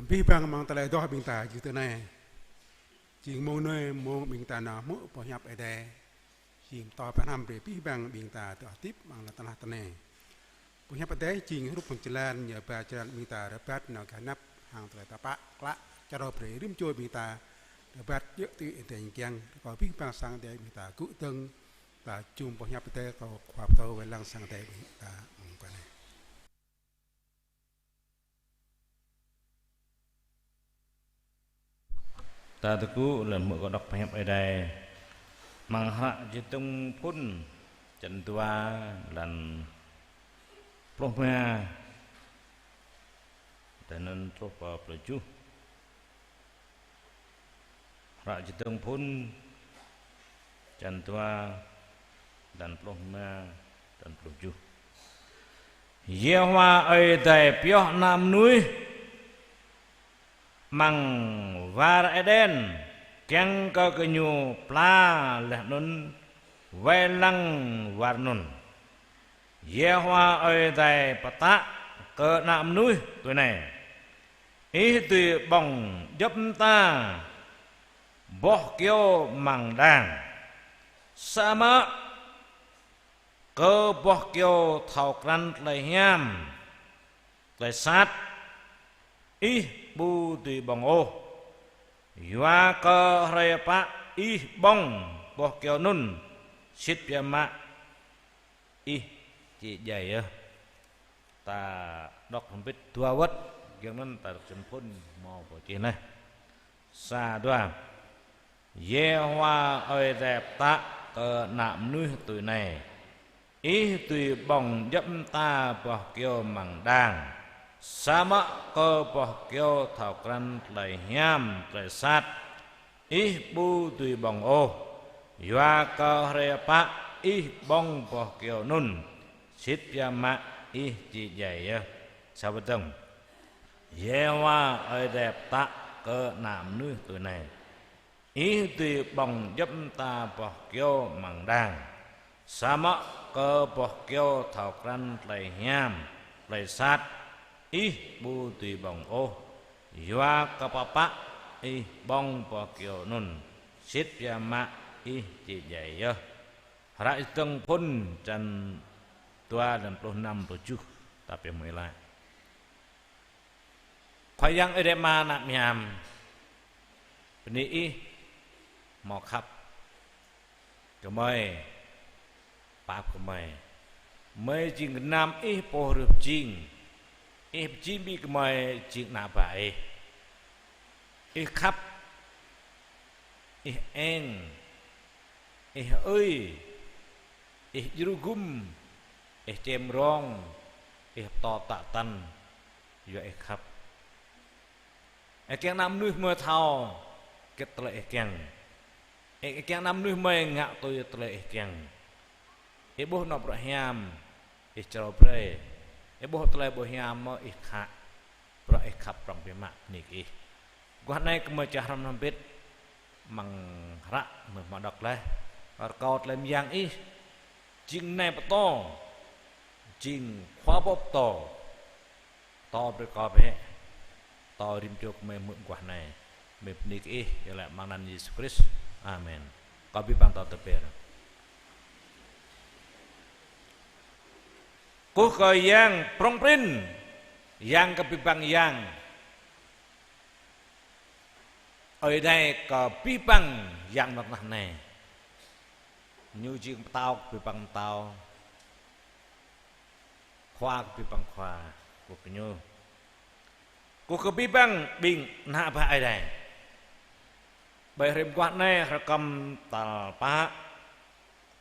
Abih bang amăng tơlơi adoh ƀing ta jing tui anai. Jing mông anai mông ƀing ta nao hmư̆ boh hiăp Ơi Adai. Jing pơtô pơhrăm brơi abih bang ƀing ta tơlơi hơdip amăng lŏn tơnah tơnai. Boh hiăp Ơi Adai jing hrup hăng jơlan, ñu ba jơlan ƀing ta rơbat nao gah anăp hăng tơlơi tơpă klă, čơrâo brơi rĭm čô ƀing ta rơbat djơ̆ tui Ơi Adai kiăng. Rơkâo abih bang sang Ơi Adai ƀing ta gŭ dơ̆ng, ta čum boh hiăp Ơi Adai, rơkâo Khua pơtô wai lăng sang Ơi Adai ƀing ta mông anai. Ta tơgŭ lăng hmư̆ kơ đŏk boh hiăp Ơi Adai. Amăng hră Čơdơ̆ng Phŭn, čăn dua, lăn pluh rơma, tơl anŭn truh pơ pluh tơjuh. Hră Čơdơ̆ng Phŭn, čăn dua, lăn pluh rơma, lăn pluh tơjuh. Yêhôwa Ơi Adai pioh ană mơnuih amăng war Êđen, kiăng kơ gơñu pla laih anŭn wai lăng war anŭn. Yêhôwa Ơi Adai pơtă kơ ană mơnuih tui anai: Ih dưi ƀơ̆ng djŏp mơta boh kơyâo amăng đang, samơ̆ kơ boh kơyâo thâo krăn tơlơi hiam, tơlơi sat, ih ƀu dưi ƀơ̆ng ôh. Yua kơ hrơi pă ih ƀơ̆ng boh kơyâo anŭn, sĭt biă mă ih či djai yơh. Ta đŏk hrŏm hơbĭt dua wơ̆t, giŏng anŭn ta đŏk Čơdơ̆ng Phŭn hmâo pô čih anai. Sa, dua. Yêhôwa Ơi Adai pơtă kơ ană mơnuih tui anai: Ih dưi ƀơ̆ng djŏp mơta boh kơyâo amăng đang, samơ̆ kơ boh kơyâo thâo krăn tơlơi hiam, tơlơi sat, ih ƀu dưi ƀơ̆ng ôh. Yua kơ hrơi pă ih ƀơ̆ng boh kơyâo anŭn, sĭt biă mă ih či djai yơh. Sa wơ̆t dơ̆ng. Yêhôwa Ơi Adai pơtă kơ ană mơnuih tui anai: Ih dưi ƀơ̆ng djŏp mơta boh kơyâo amăng đang, samơ̆ kơ boh kơyâo thâo krăn tơlơi hiam, tơlơi sat, ih ƀu dưi ƀơ̆ng ôh. Yua kơ pơpă ih ƀơ̆ng boh kơyâo anŭn, sĭt biă mă ih či djai yơh. Hră Čơdơ̆ng Phŭn, čăn dua, lăn pluh năm, pluh tơjuh, ta pioh mơ̆ ih laĭ. Khua Yang Ơi Adai Ama, ană mơyang, bơni ih hmâo khăp gơmơi, pap gơmơi. Gơmơi jing gơnam ih pô hrih pơjing. Ih pơjing ƀing gơmơi jing ană bă ih. Ih khăp, ih eng, ih ơi, ih djru gum, ih čem rong, ih pơtô tă tăn, yua ih khăp. Ih kiăng ană mơnuih gơmơi thâo hơget tơlơi ih kiăng. Ih kiăng ană mơnuih gơmơi ngă tui tơlơi ih kiăng. Ih ƀuh anŏ bruă hiam, ih čơrâo brơi. Ih ƀuh tơlơi ƀu hiam mơ̆ ih khă. Bruă ih khăp prŏng biă mă, bơni kơ ih. Guah anai gơmơi čang hrăm hrŏm hơbĭt amăng hră gơmơi hmâo đŏk laih. Rơkâo tơlơi mơyang ih jing nai pơtô, jing khua pô pơtô. Pơtô brơi kơ ƀing, pơtô rĭm čô gơmơi hmư̆ guah anai. Gơmơi bơni kơ ih, iâu laĭ amăng anăn Yêsu Krist. Amen. Kơ abih bang ta tơpĕr. Kơkuh kơ Yang prŏng prin, Yang kơ abih bang yang. Ơi Adai kơ abih bang yang amăng tơnah anai. Ñu jing pơtao kơ abih bang pơtao, khua kơ abih bang khua, kơkuh kơ ñu. Kơkuh kơ abih bang ƀing ană bă Ơi Adai. Ƀơi hrơi mơguah anai, hrơi kơm tal pă,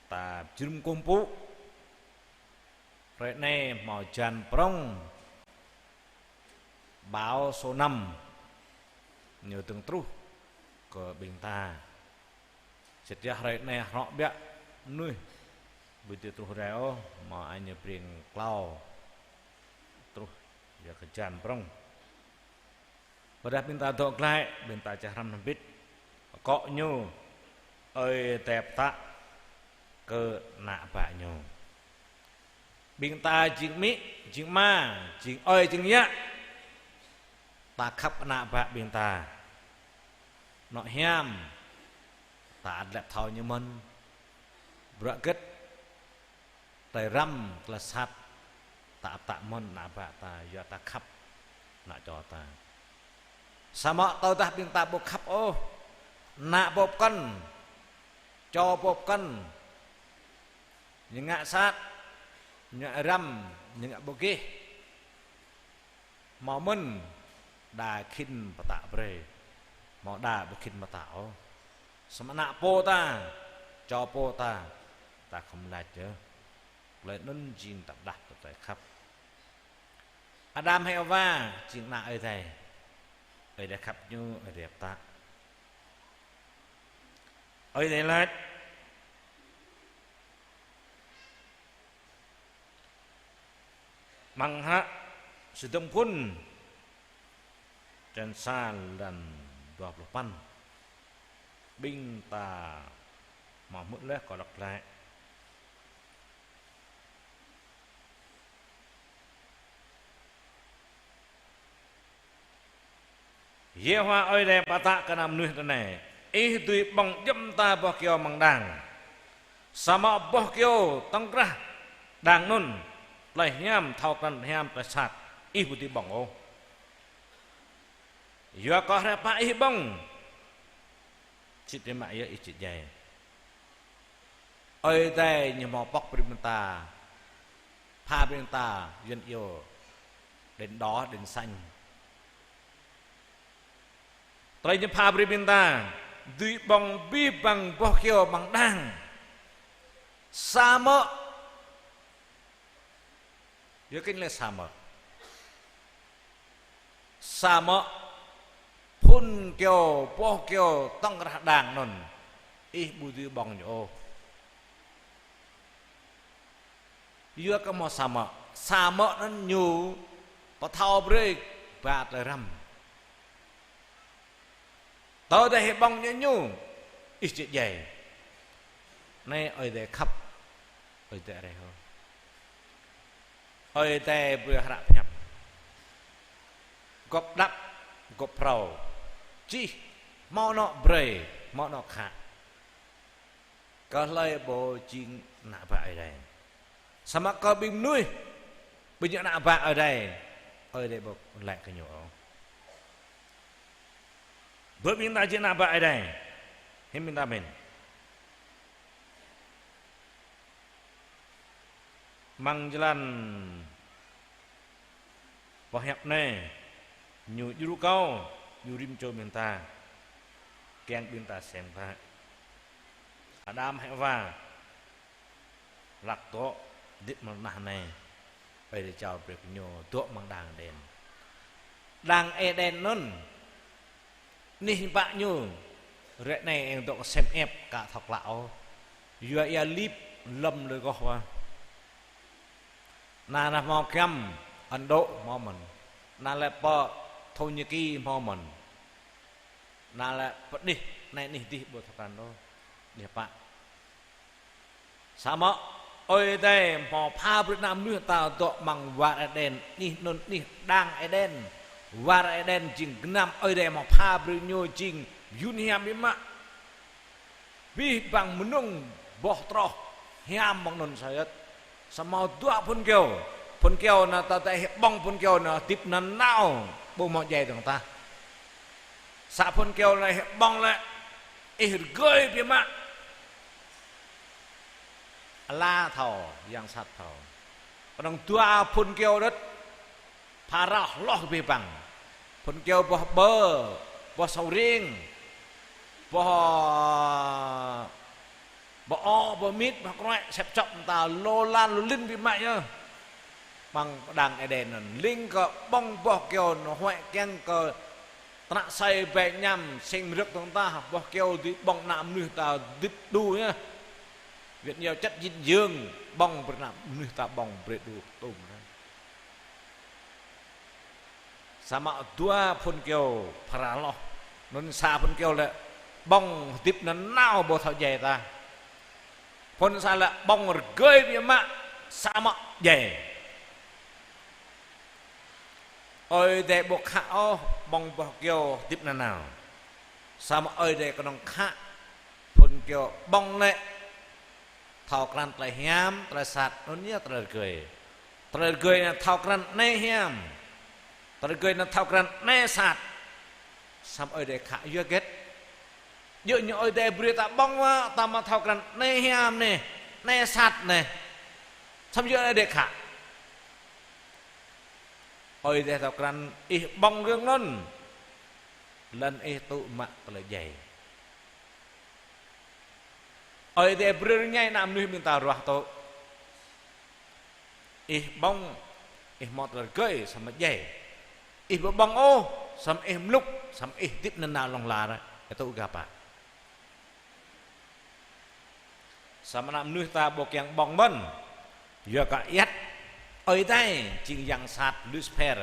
ta jơnum kơkuh pơpŭ. Hrơi anai hmâo hơjan prŏng, bão số năm ñu dơ̆ng truh kơ ƀing ta. Sĭt yơh hrơi anai hrŏ ƀiă mơnuih ƀu dưi truh rai ôh, hmâo añ ñu Breng Klâo truh yua kơ hơjan prŏng. Ƀôdah ƀing ta dŏ glaĭ, ƀing ta čang hrăm hrŏm hơbĭt. Akŏ ñu, Ơi Adai pơtă kơ ană bă ñu. Ƀing ta jing amĭ, jing ama, jing ơi, jing yă, ta khăp ană bă ƀing ta. Anŏ hiam, ta ăt lăp thâo ñu mơ̆n. Bruă gĭt, tơlơi răm, tơlơi sat, ta ăt tă mơ̆n ană bă ta, yua ta khăp ană čô ta. Samơ̆ tơdah ƀing ta ƀu khăp ôh, ană pô pơkŏn, čô pô pơkŏn, ñu ngă sat, ñu ngă răm, ñu ngă ƀu gêh. Hmâo mơ̆n đa khĭn pơtă brơi, hmâo đa ƀu khĭn pơtă ôh. Samơ̆ ană pô ta, čô pô ta, ta khŏm laĭ yơh. Tơlơi anŭn jing tơdah tơlơi khăp. Adam hăng Êwa jing ană Ơi Adai. Ơi Adai khăp ñu, Ơi Adai pơtă. Ơi Adai laĭ: Amăng Sơdôm phŭn, črăn sa, lăn dua pluh păn. Ƀing ta hmâo hmư̆ laih, kâo đŏk glaĭ. Yêhôwa Ơi Adai pơtă kơ ană mơnuih ră anai: Ih dưi ƀơ̆ng djŏp mơta boh kyâo amăng đang. Samơ̆ boh kyâo tŏng krah đang anŭn, tơlơi hiam, thâo krăn hiam, tơlơi sat, ih ƀu dưi ƀơ̆ng ôh. Yua kơ hrơi pă ih ƀơ̆ng, sĭt biă mă yơh ih sĭt djai. Ơi Adai ñu hmâo pŏk brơi ƀing ta, pha brơi ƀing ta, Yuan iâu đèn đỏ, đèn xanh. Tơlơi ñu pha brơi ƀing ta, dưi ƀơ̆ng abih bang boh kyâo amăng đang. Samơ̆, yua kơ ñu lĕ samơ̆. Samơ̆ phŭn kyâo, boh kyâo tŏng krah đang anŭn, ih ƀu dưi ƀơ̆ng ñu ôh. Yua kơ hmâo samơ̆, samơ̆ anŭn ñu pơthâo brơi ba tơlơi răm. Tơdah ih ƀơ̆ng ñu, ih sĭt djai. Anai Ơi Adai khăp, Ơi Adai rai hŏ. Ơi Adai brơi hră pơhiăp. Gŏp đăp, gŏp phrâo. Čih, hmâo anŏ brơi, hmâo anŏ khă. Kơ hlơi pô jing ană bă Ơi Adai. Samơ̆ kơ ƀing mơnuih, ƀing ñu ană bă Ơi Adai, Ơi Adai ƀu laĭ kơ ñu ôh. Bơ ƀing ta jing ană bă Ơi Adai, hiư̆m ƀing ta mĭn. Amăng jơlan pơhiăp anai, ñu djru kâo, ñu rĭm čô ƀing ta, kiăng ƀing ta sem glaĭ. Adam hăng Êwa hlak dŏ hơdip amăng tơnah anai, Ơi Adai jao brơi kơ ñu dŏ amăng đang Êđen. Đang Êđen anŭn, anih hiư̆m pă ñu, ră anai eng dŏ kơ sem ĕp ka thâo klă ôh. Yua ia lip lŏm lui goh wa. Anai anai hmâo giăm, Ấn Độ hmâo mơ̆n. Anai lĕ pơ Thổ Nhĩ Kỳ hmâo mơ̆n. Anai lĕ pơ anih, anai anih dih ƀu thâo krăn ôh. Anih pă. Samơ̆ Ơi Adai hmâo pha brơi ană mơnuih ta dŏ amăng war Êđen, anih anŭn anih đang Êđen. War Êđen jing gơnam Ơi Adai hmâo pha brơi ñu jing yŭn hiam biă mă. Abih bang mơnŭng boh troh hiam amăng anŭn sa yơh. Samơ̆ dua phŭn kyâo. Phŭn kyâo anai tơdah ih ƀơ̆ng phŭn kyâo anai hơdip nanao ƀu hmâo djai dơ̆ng tah. Sa phŭn kyâo anai ih ƀơ̆ng lĕ ih rơgơi biă mă. Ala thâo, yang sat thâo. Kơnơ̆ng dua phŭn kyâo đôč, phara hloh abih bang. Phŭn kyâo boh bơ, boh sâu riêng, boh bơ-o, boh mit, boh kruĕ, sĕp čŏp mơta, lô lan, lô lin biă mă yơh. Amăng đang Êđen anŭn, lĭng kơ ƀơ̆ng boh kyâo anŭn huăi kiăng kơ tơnă asơi ƀơi añăm, sing mơdrŏk dơ̆ng tah, boh kyâo dưi ƀơ̆ng ană mơnuih ta hơdip đu yơh. Việt Nam chất dinh dưỡng, ƀơ̆ng brơi ană mơnuih ta ƀơ̆ng brơi đu tôm anŭn. Samơ̆ dua phŭn kyâo phara hloh. Anŭn sa phŭn kyâo lĕ ƀơ̆ng hơdip nanao ƀu thâo djai tah. Phŭn sa lĕ ƀơ̆ng rơgơi biă mă samơ̆ djai. Ơi Adai ƀu khă ôh ƀơ̆ng boh kơyâo hơdip nanao. Samơ̆ Ơi Adai kơnơ̆ng khă phun kơyâo ƀơ̆ng lĕ thâo krăn tơlơi hiam, tơlơi sat, anŭn yơh tơlơi rơgơi. Tơlơi rơgơi anai thâo krăn anai hiam. Tơlơi rơgơi anai thâo krăn anai sat. Samơ̆ Ơi Adai khă yua hơget? Yua ñu Ơi Adai brơi ta ƀơ̆ng mơ̆, ta mă thâo krăn anai hiam anai, anai sat anai. Samơ̆ yua Ơi Adai khă. Ơi Adai thâo krăn ih ƀơ̆ng rơ̆ng anŭn, lŏn ih tŭ mă tơlơi djai. Ơi Adai brơi rơngai ană mơnuih ƀing ta ruah tŭ. Ih ƀơ̆ng, ih hmâo tơlơi rơgơi samơ̆ djai. Ih ƀu ƀơ̆ng ôh, samơ̆ ih mlŭk, samơ̆ ih hơdip nanao hlŏng lar, ih tŭ gah pă. Samơ̆ ană mơnuih ta ƀu kiăng ƀơ̆ng mơ̆n. Yua kơ ayăt Ơi Adai jing yang sat Lucifer.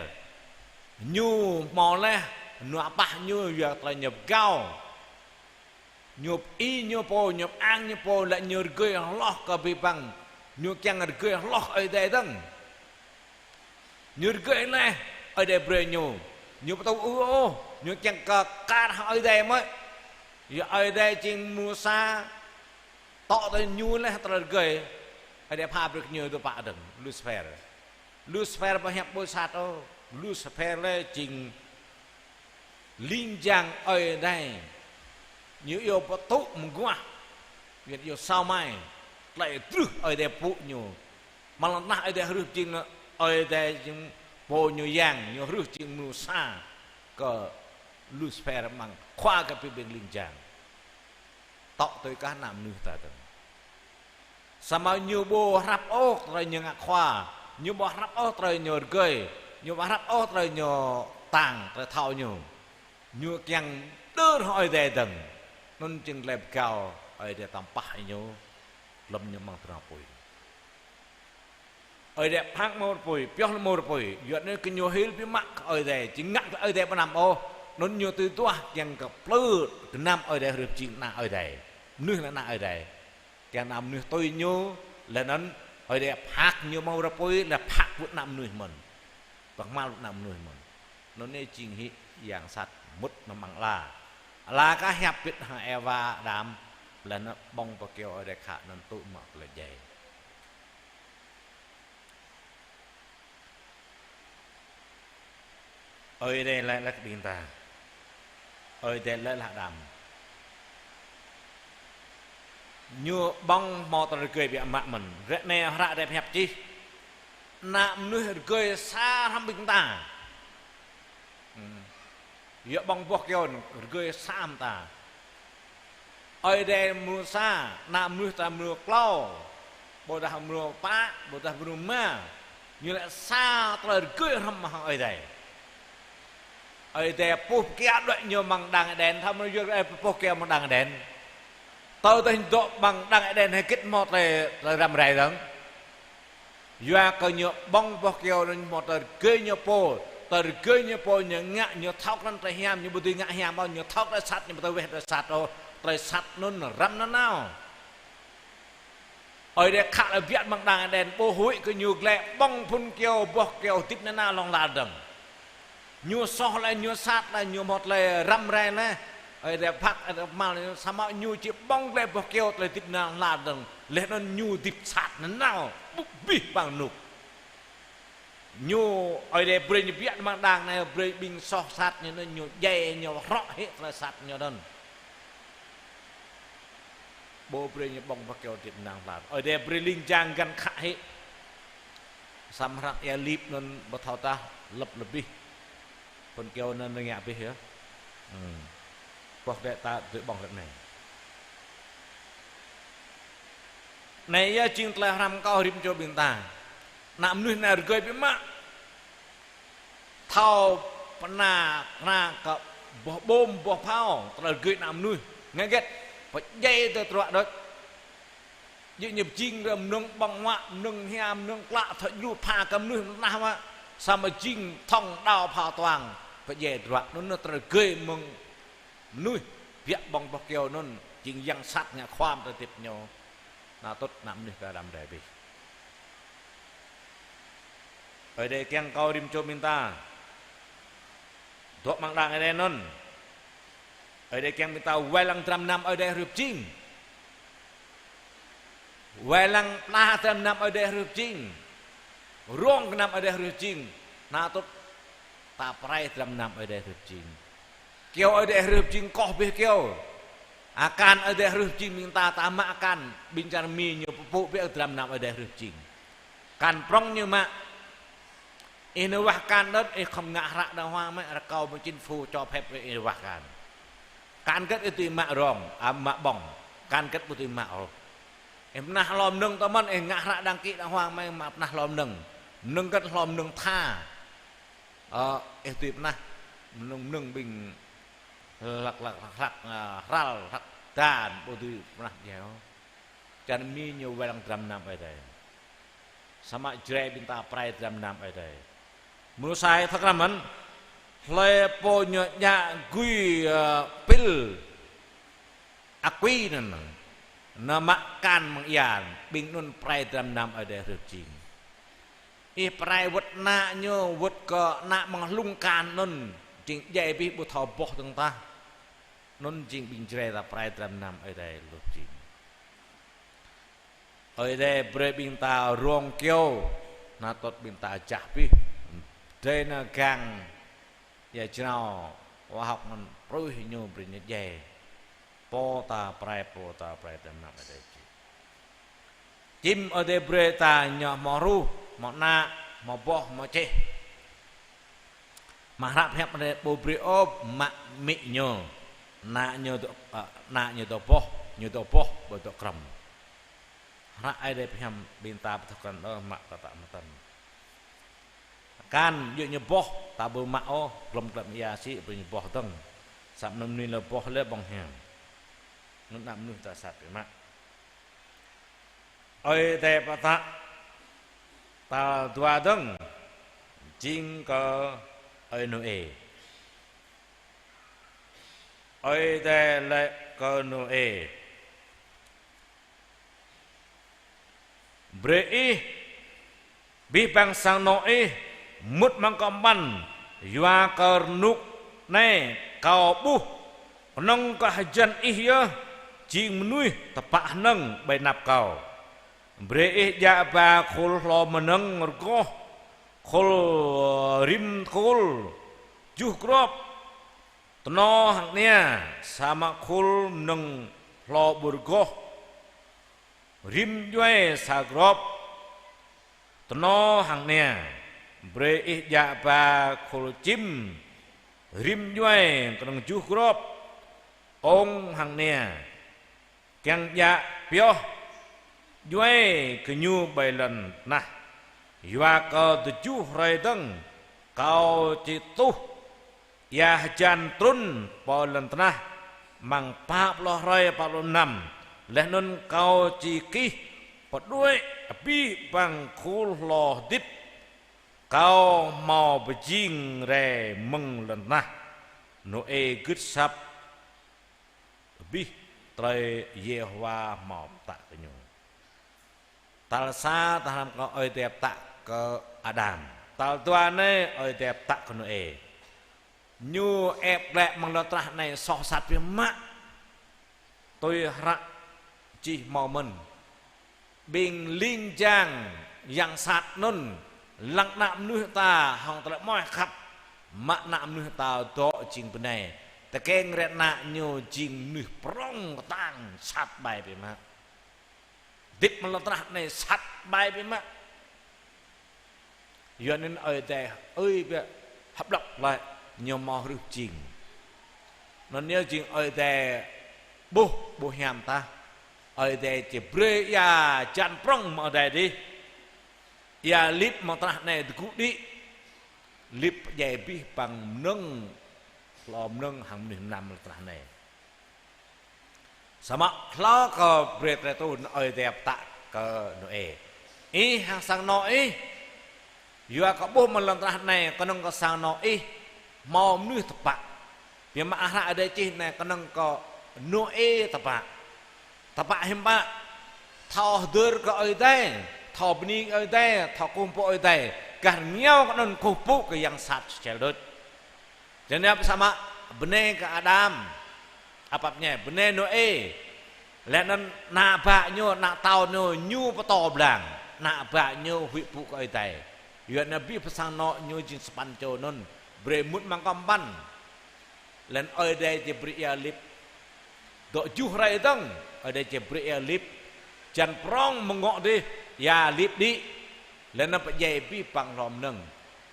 Ñu hmâo laih, ñu apah ñu yua tơlơi ñu pơgao. Ñu pơi ñu pô, ñu pơang ñu pô, lĕ ñu rơgơi hloh kơ abih bang. Ñu kiăng rơgơi hloh Ơi Adai dơ̆ng. Ñu rơgơi laih Ơi Adai brơi ñu. Ñu ƀu tŭ ư ôh, ñu kiăng kơ kar hăng Ơi Adai mơ̆. Yua Ơi Adai jing mơnuih sa, tŏ tui ñu laih tơlơi rơgơi. Ơi Adai pha brơi kơ ñu tŭ pă dơ̆ng, Lucifer. Lucifer ƀu hiăp ƀu sat ôh. Lucifer lĕ jing ling jang Ơi Adai. Ñu iâu pơtŭ mơguah. Ñu iâu sao mai. Tơlơi truh Ơi Adai pŭ ñu. Mơ̆ng lŏn tơnah Ơi Adai hrih jing, Ơi Adai jing pô ñu yang, ñu hrih jing mơnuih sa kơ Lucifer amăng khua kơ abih bang ling jang. Tŏ tui kah ană mơnuih ta dơ̆ng. Samơ̆ ñu ƀu hrăp ôh tơlơi ñu ngă khua, ñu ƀu hrăp ôh tơlơi ñu rơgơi, ñu ƀu hrăp ôh tơlơi ñu tang, tơlơi thâo ñu. Ñu kiăng đơr hăng Ơi Adai dơ̆ng. Anŭn jing tơlơi pơgao Ơi Adai tơmpah ñu, lơ̆m ñu amăng tơnah apui. Ơi Adai phak mơ̆ng rơpui, pioh lĕ mơ̆ng rơpui, yua anŭn kơ ñu hil biă mă kơ Ơi Adai, či ngă kơ Ơi Adai pơnăm ôh, anŭn ñu tui duah kiăng kơ plư gơnam Ơi Adai hrih jing ană Ơi Adai, mơnuih lĕ ană Ơi Adai. Kiăng ană mơnuih tui ñu, lĕ anŭn Ơi Adai phak ñu mơ̆ng rơpui, lĕ phak wơ̆t ană mơnuih mơ̆n. Pơkơhmal wơ̆t ană mơnuih mơ̆n. Anŭn anai jing hĭ yang sat mŭt nao amăng ala. Ala kah hiăp bĭt hăng Êwa Ađam, lĕ anŭn ƀơ̆ng boh kơyâo Ơi Adai khă anŭn tŭ mă tơlơi djai. Ơi Adai laĭ laih kơ ƀing ta. Ơi Adai laĭ laih Ađam. Ñu ƀơ̆ng hmâo tơlơi rơgơi biă mă mơ̆n. Ră anai hră Adai pơhiăp čih. Ană mơnuih rơgơi sa hrŏm ƀing ta. Hmm. Yua ƀơ̆ng boh kơyâo rơgơi sa mơta. Ơi Adai mrô sa, ană mơnuih ta mrô klâo, ƀôdah mrô pă, ƀôdah mrô rơma. Ñu lĕ sa tơlơi rơgơi hrŏm hăng Ơi Adai. Ơi Adai puh kiaŏ đuaĭ ñu amăng đang Êđen, thâo mơ̆ yua Ơi Adai puh kiaŏ amăng đang Êđen. Tơdah dŏ amăng đang Êđen hơget hmâo tơlơi, tơlơi răm rai dơ̆ng. Yua kơ ñu ƀơ̆ng boh kơyâo anŭn hmâo tơlơi rơgơi ñu pô, tơlơi rơgơi ñu pô ñu ngă, ñu thâo krăn tơlơi hiam, ñu ƀu dưi ngă hiam ôh, ñu thâo tơlơi sat, ñu ƀu dưi weh tơlơi sat ôh, tơlơi sat anŭn răm nanao. Ơi Adai khă lĕ biă amăng đang Êđen, ƀu huĭ kơ ñu glaĭ ƀơ̆ng phŭn kơyâo, boh kơyâo hơdip nanao hlŏng lar dơ̆ng. Ñu soh laih, ñu sat laih, ñu hmâo tơlơi răm rai laih. Ơi Adai phat, Ơi Adai kơhma̱l, samơ̆ ñu či ƀơ̆ng glaĭ boh kơyâo tơlơi hơdip nanao hlŏng lar dơ̆ng. Laih anŭn ñu hơdip sat nanao, ƀu abih bang rơnŭk. Ñu Ơi Adai brơi ñu biă amăng đang anai, brơi ƀing soh sat ñu anŭn, ñu djai, ñu hrŏ hĭ tơlơi sat ñu anŭn. Ƀu brơi ñu ƀơ̆ng boh kơyâo hơdip nanao hlŏng lar. Ơi Adai brơi ling jang găn khă hĭ. Samơ̆ hră Ia Lip anŭn ƀu thâo tah lăp lơbih. Phŭn kơyâo anŭn rơngiă abih yơh. Hmm. Boh glaĭ ta dưi ƀơ̆ng ră anai. Anai yơh jing tơlơi hrăm kâo rĭm čô ƀing ta. Ană mơnuih anai rơgơi biă mă. Thâo pơna, pơna kơ boh bom, boh phao, tơlơi rơgơi ană mơnuih. Ngă hơget? Pơdjai tơlơi tơdruă đôč. Djơ̆ ñu pơjing rơ mơnơ̆ng ƀơ̆ng huă, mơnơ̆ng hia, mơnơ̆ng klă, thâo djru pha kơ mơnuih mơnah mă. Samơ̆ jing thŏng đao phao tuang, pơdjai tơdruă. Anŭn tơlơi rơgơi mơ̆ng mơnuih, biă ƀơ̆ng boh kơyâo anŭn, jing yang sat ngă khua mơ̆ng tơlơi hơdip ñu. Anŭn tŭt ană mơnuih kơ răm rai abih. Ơi Adai kiăng kâo rĭm čô ƀing ta. Dŏ amăng đang Ơi Adai anŭn. Ơi Adai kiăng ƀing ta wai lăng dram gơnam Ơi Adai hrih pơjing. Wai lăng pơala dram gơnam Ơi Adai hrih pơjing. Rông gơnam Ơi Adai hrih pơjing. Anŭn tŭ ta pơrai dram gơnam Ơi Adai hrih pơjing. Kyâo Ơi Adai hrih pơjing koh abih kyâo. Akan Ơi Adai hrih pơjing ƀing ta, ta mă akan, ƀing čar Mi ñu pơpŭ biă dram gơnam Ơi Adai hrih pơjing. Akan prŏng ñu mă. Ih nao wah akan đôč, ih khŏm ngă hră đàng hoàng mơ̆, rơkâo mơ̆ng chính phủ cho phép ih wah akan. Akan hơget ih dưi mă rông, a, mă ƀơ̆ng. Akan hơget ƀu dưi mă ôh. Ih pơnah hlô mơnơ̆ng tơ mơ̆n, ih ngă hră đăng ký đàng hoàng mơ̆, mă pơnah hlô mơnơ̆ng. Mơnơ̆ng hơget hlô mơnơ̆ng tha. Ơ, ih dưi pơnah mơnơ̆ng, mơnơ̆ng ƀing hlăk, hlăk, hlăk, hlăk, a, hrăl, hlăk dan, ƀu dưi pơnah djai ôh. Čar Mi ñu wai lăng dram gơnam Ơi Adai. Samơ̆ Jrai ƀing ta pơrai dram gơnam Ơi Adai. Mơnuih sai thâo krăn mơ̆n, hlơi pô ñu djă gui, ơ, pil akui anŭn, anŭn mă akan mơ̆ng ia, ƀing anŭn pơrai dram gơnam Ơi Adai hrih pơjing. Ih pơrai wơ̆t ană ñu, wơ̆t kơ ană mơ̆ng hlung akan anŭn, jing djai abih ƀu thâo boh dơ̆ng tah. Anŭn jing ƀing Jrai ta pơrai dram gơnam Ơi Adai hrih pơjing. Ơi Adai brơi ƀing ta rông kyâo, anŭn tŭ ƀing ta jah abih. Drơi anŭn gang ia jrao, khóa học anŭn pruih ñu brơi ñu djai. Pô ta pơrai, pô ta pơrai dram gơnam Ơi Adai čih. Čim Ơi Adai brơi ta ñu hmâo hruh, hmâo ană, hmâo boh, hmâo čeh. Mă hră pơhiăp Ơi Adai ƀu brơi ôh mă amĭ ñu. Ană ñu dŏ, ơ, ană ñu dŏ boh, ñu dŏ boh, ƀu dŏ krŏm. Hră Ơi Adai pơhiăp ƀing ta ƀu thâo krăn ôh mă tơtă mơtăn. Akan yua ñu boh, ta ƀu mă ôh, glŏm glăm ia sĭ, ƀu ñu boh dơ̆ng. Samơ̆ mơnuih lĕ boh lĕ ƀơ̆ng hiam. Anŭn ană mơnuih ta sat biă mă. Ơi Adai pơtă tal dua dơ̆ng, jing kơ ơi Nôê. Ơi Adai laĭ kơ Nôê: Brơi ih abih bang sang anŏ ih mŭt amăng kơmăn, yua kơ rơnŭk anai kâo ƀuh, kơnơ̆ng kơ hơjăn ih yơh jing mơnuih tơpă hơnơ̆ng ƀơi anăp kâo. Brơi ih djă ba khul hlô mơnơ̆ng rơgoh, khul rĭm khul juh grŏp, tơno hăng ania, samơ̆ khul mơnơ̆ng hlô ƀu rơgoh, rĭm djuai sa grŏp, tơno hăng ania. Brơi ih djă ba khul čim, rĭm djuai kơnơ̆ng juh grŏp, ông hăng ania. Kiăng djă pioh djuai gơñu ƀơi lŏn tơnah, yua kơ tơjuh hrơi dơ̆ng kâo či tuh ia hơjan trŭn pơ lŏn tơnah amăng pă pluh hrơi pă pluh mlam, laih anŭn kâo či kih pơđuaĭ abih bang khul hlô hơdip kâo hmâo pơjing rai mơ̆ng lŏn tơnah. Nôê gưt asăp abih tơlơi Yêhôwa hmâo pơtă kơ ñu. Tal sa ta hrăm kơ Ơi Adai pơtă kơ Ađam. Tal dua anai Ơi Adai pơtă kơ Nôê. Ñu ĕp glaĭ amăng lŏn tơnah anai soh sat biă mă. Tui hră čih hmâo mơ̆n. Ƀing ling jang yang sat anŭn lăng ană mơnuih ta hăng tơlơi mơak khăp, mă ană mơnuih ta dŏ jing bơnai. Tơkeng rai ană ñu jing mơnuih prŏng kơtang sat ƀai biă mă. Hơdip amăng lŏn tơnah anai sat ƀai biă mă. Yua anŭn Ơi Adai ơi biă hơblŏk laĭ ñu hmâo hrih pơjing. Anŭn yơh jing Ơi Adai ƀuh, ƀuh hiam tah. Ơi Adai či brơi ia hơjan prŏng mơ̆ng adai adih. Ia lip amăng tơnah anai tơgŭ đĭ. Lip pơdjai abih bang mơnơ̆ng, hlô mơnơ̆ng hăng mơnuih mơnam lŏn tơnah anai. Samơ̆ hlâo kơ brơi tơlơi truh anŭn Ơi Adai pơtă kơ Nôê: Ih hăng sang anŏ ih, yua kơ ƀuh amăng lŏn tơnah anai kơnơ̆ng kơ sang anŏ ih hmâo mơnuih tơpă. Biă mă hră Ơi Adai čih anai kơnơ̆ng kơ Nôê tơpă. Tơpă hiư̆m pă? Thâo hơdơr kơ Ơi Adai, thâo bơni Ơi Adai, thâo kơkuh pơpŭ Ơi Adai. Gah rơngiao kơ anŭn kơkuh pơpŭ kơ yang sat sel đôč. Laih anŭn yơh pơsămă bơnai kơ Adam, apap ñe, bơnai Nôê, laih anŭn ană bă ñu, ană tâo ñu, ñu pơtô blang, ană bă ñu huĭ pŭ kơ Ơi Adai. Yua anŭn abih bang sang anŏ ñu jing sapăn čô anŭn, brơi mŭt amăng kơmpăn. Laih anŭn Ơi Adai či brơi ia lip. Dŏ juh hrơi dơ̆ng, Ơi Adai či brơi ia lip. Čan prŏng mơ̆ng ngŏ dih, ia lip đĭ. Laih anŭn pơdjai abih bang hlô mơnơ̆ng.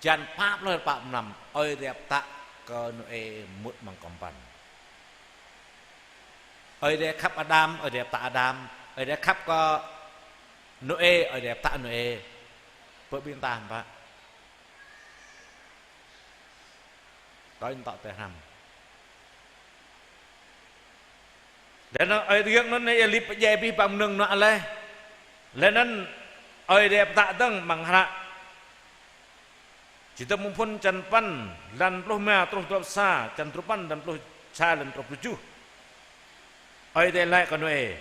Čan pă pluh, pă pluh năm, Ơi Adai pơtă kơ Nôê mŭt amăng kơmpăn. Ơi Adai khăp Adam, Ơi Adai pơtă Adam, Ơi Adai khăp kơ Nôê, Ơi Adai pơtă Nôê. Pơ ƀing ta hăm pă. Kơ ñu tŏ tơhrăm. Laih anŭn Ơi Adai anŭn ia lip pơdjai abih bang mơnơ̆ng anŏ laih. Laih anŭn Ơi Adai pơtă dơ̆ng amăng hră Čơdơ̆ng Mơ̆ng Phŭn čan păn, lăn pluh rơma truh dua pluh sa, čan duapăn, lăn pluh sa, lăn truh pluh tơjuh. Ơi Adai laĭ kơ Nôê.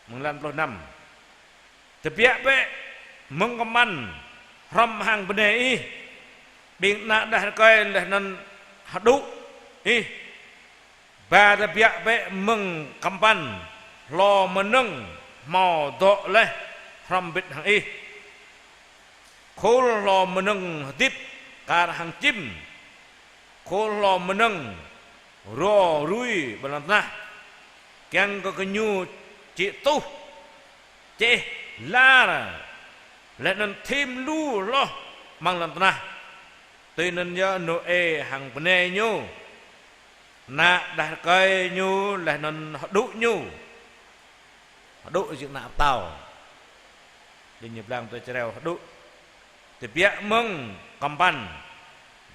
Mơ̆ng lăn pluh năm. Tơbiă bĕ mơ̆ng kơmpăn, hrŏm hăng bơnai ih, ƀing ană đah rơkơi laih anŭn hơđŭ ih. Ba tơbiă bĕ mơ̆ng kơmpăn, hlô mơnơ̆ng hmâo dŏ laih hrŏm hơbĭt hăng ih. Khul hlô mơnơ̆ng hơdip kar hăng čim. Khul hlô mơnơ̆ng rô rui ƀơi lŏn tơnah. Kiăng kơ gơñu či tuh čeh lar, laih anŭn thim lu hloh amăng lŏn tơnah. Tui anŭn yơh Nôê hăng bơnai ñu, ană đah rơkơi ñu, laih anŭn hơđŭ ñu. Hơđŭ jing ană pơtao. Đĭ ñu blang tui čơreo hơđŭ. Tơbiă mơ̆ng kơmpăn.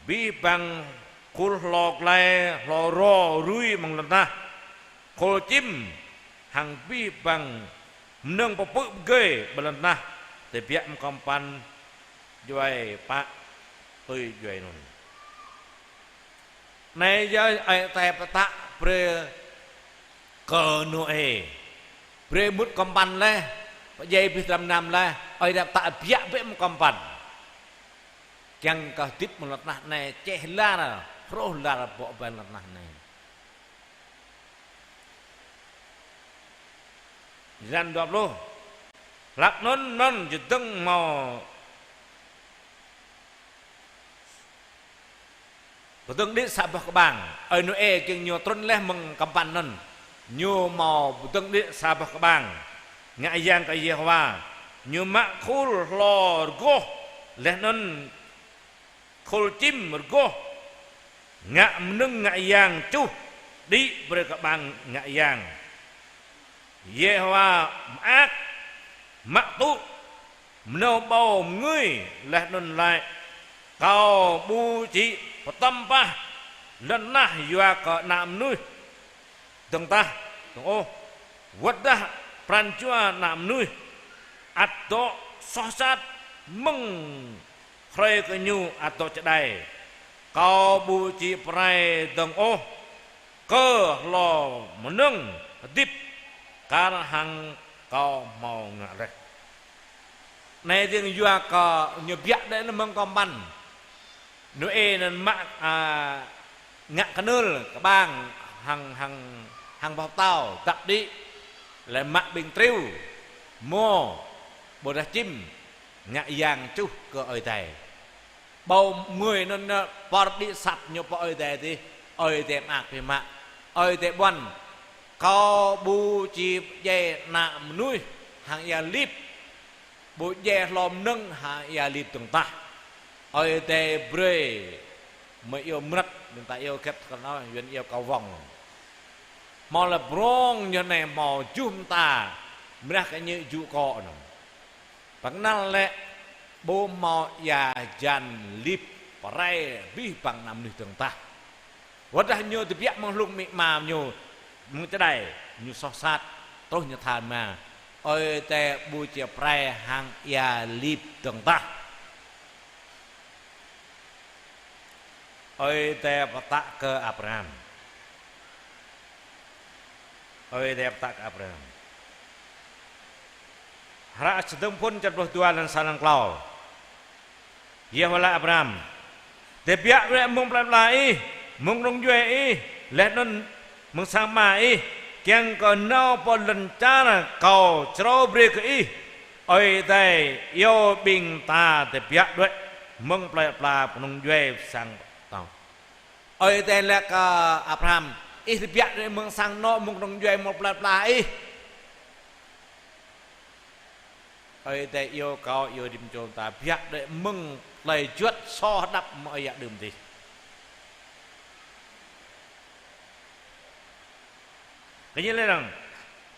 Abih bang khul hlô glai, hlô rô rui amăng lŏn tơnah. Khul čim hăng abih bang mơnơ̆ng pơpư̆ pơgơi ƀơi lŏn tơnah. Tơbiă mơ̆ng kơmpăn djuai pă tui djuai anŭn. Anai yơh Ơi Adai pơtă brơi kơ Nôê. Brơi mŭt kơmpăn laih, pơdjai abih dram mơnam laih, Ơi Adai pơtă tơbiă bĕ mơ̆ng kơmpăn. Kiăng kơ hơdip amăng lŏn tơnah anai, čeh lar, hroh lar bŏ ƀơi lŏn tơnah anai. Jơlan dua pluh. Hlak anŭn, anŭn čơdơ̆ng hmâo pơdơ̆ng đĭ sa boh kơƀang. Ơi Nôê kiăng ñu trŭn laih mơ̆ng kơmpăn anŭn. Ñu hmâo pơdơ̆ng đĭ sa boh kơƀang ngă yang kơ Yêhôwa. Ñu mă khul hlô rơgoh, laih anŭn khul čim rơgoh, ngă mơnơ̆ng ngă yang čuh đĭ brơi kơƀang ngă yang. Yêhôwa mơak, mă tŭ mơnâo ƀâo mơngưi laih anŭn laĭ: Kâo ƀu či pơtăm pah lŏn tơnah yua kơ ană mơnuih dơ̆ng tah, dơ̆ng ôh. Wơ̆t dah pran jua ană mơnuih ăt dŏ soh sat mơ̆ng hrơi kơ ñu ăt dŏ čơđai. Kâo ƀu či pơrai dơ̆ng ôh kơ hlô mơnơ̆ng hơdip kar hăng kâo hmâo ngă laih. Anai dơ̆ng yua kơ ñu biă đơi anŭn mơ̆ng kơmpăn. Nôê anŭn mă, a, ngă kơnưl kơƀang hăng, hăng, hăng boh pơtâo dăp đĭ, laih mă ƀing triu, mô, ƀôdah čim, ngă yang čuh kơ Ơi Adai. Ƀâo mơngưi anŭn, anŭn pơr đĭ asăp ñu pơ Ơi Adai dih, Ơi Adai mơak biă mă. Ơi Adai ƀuăn: Kâo ƀu či djai ană mơnuih hăng ia lip, ƀu djai hlô mơnơ̆ng hăng ia lip dơ̆ng tah. Ơi Adai brơi mơ̆ iâu mơnăt, ƀing ta iâu khĕt kơ anŭn, Yuan iâu cầu vồng. Hmâo lĕ prong ñu anai hmâo juh mơta, mơrah kơ ñu jŭ akŏ anŭn. Pơkơnăl lĕ ƀu hmâo ia hơjan lip pơrai abih bang ană mơnuih dơ̆ng tah. Wơ̆t dah ñu tơbiă mơ̆ng hlung amĭ ama ñu, mơ̆ng čơđai, ñu soh sat, truh ñu tha rơma. Ơi Adai ƀu či pơrai hăng ia lip dơ̆ng tah. Ơi Adai pơtă kơ Abraham. Ơi Adai pơtă kơ Abraham. Hră Čơdơ̆ng Phŭn črăn pluh dua, lăn sa, lăn klâo. Yêhôwa laĭ Abraham: Tơbiă đuaĭ mơ̆ng plơi pla ih, mơ̆ng kơnung djuai ih, laih anŭn mơ̆ng sang ama ih, kiăng kơ nao pơ lŏn čar Kâo črâo brơi kơ ih. Ơi Adai iâu ƀing ta tơbiă đuaĭ mơ̆ng plơi pla, kơnung djuai, sang anŏ. Ơi Adai laĭ kơ Abraham: Ih tơbiă đuaĭ mơ̆ng sang anŏ, mơ̆ng kơnung djuai, mơ̆ng plơi pla ih. Ơi Adai iâu kâo, iâu rĭm čô ta tơbiă đuaĭ mơ̆ng tơlơi juăt soh hơđăp mơ̆ng ơi yă đưm adih. Kơ ñu laĭ dơ̆ng: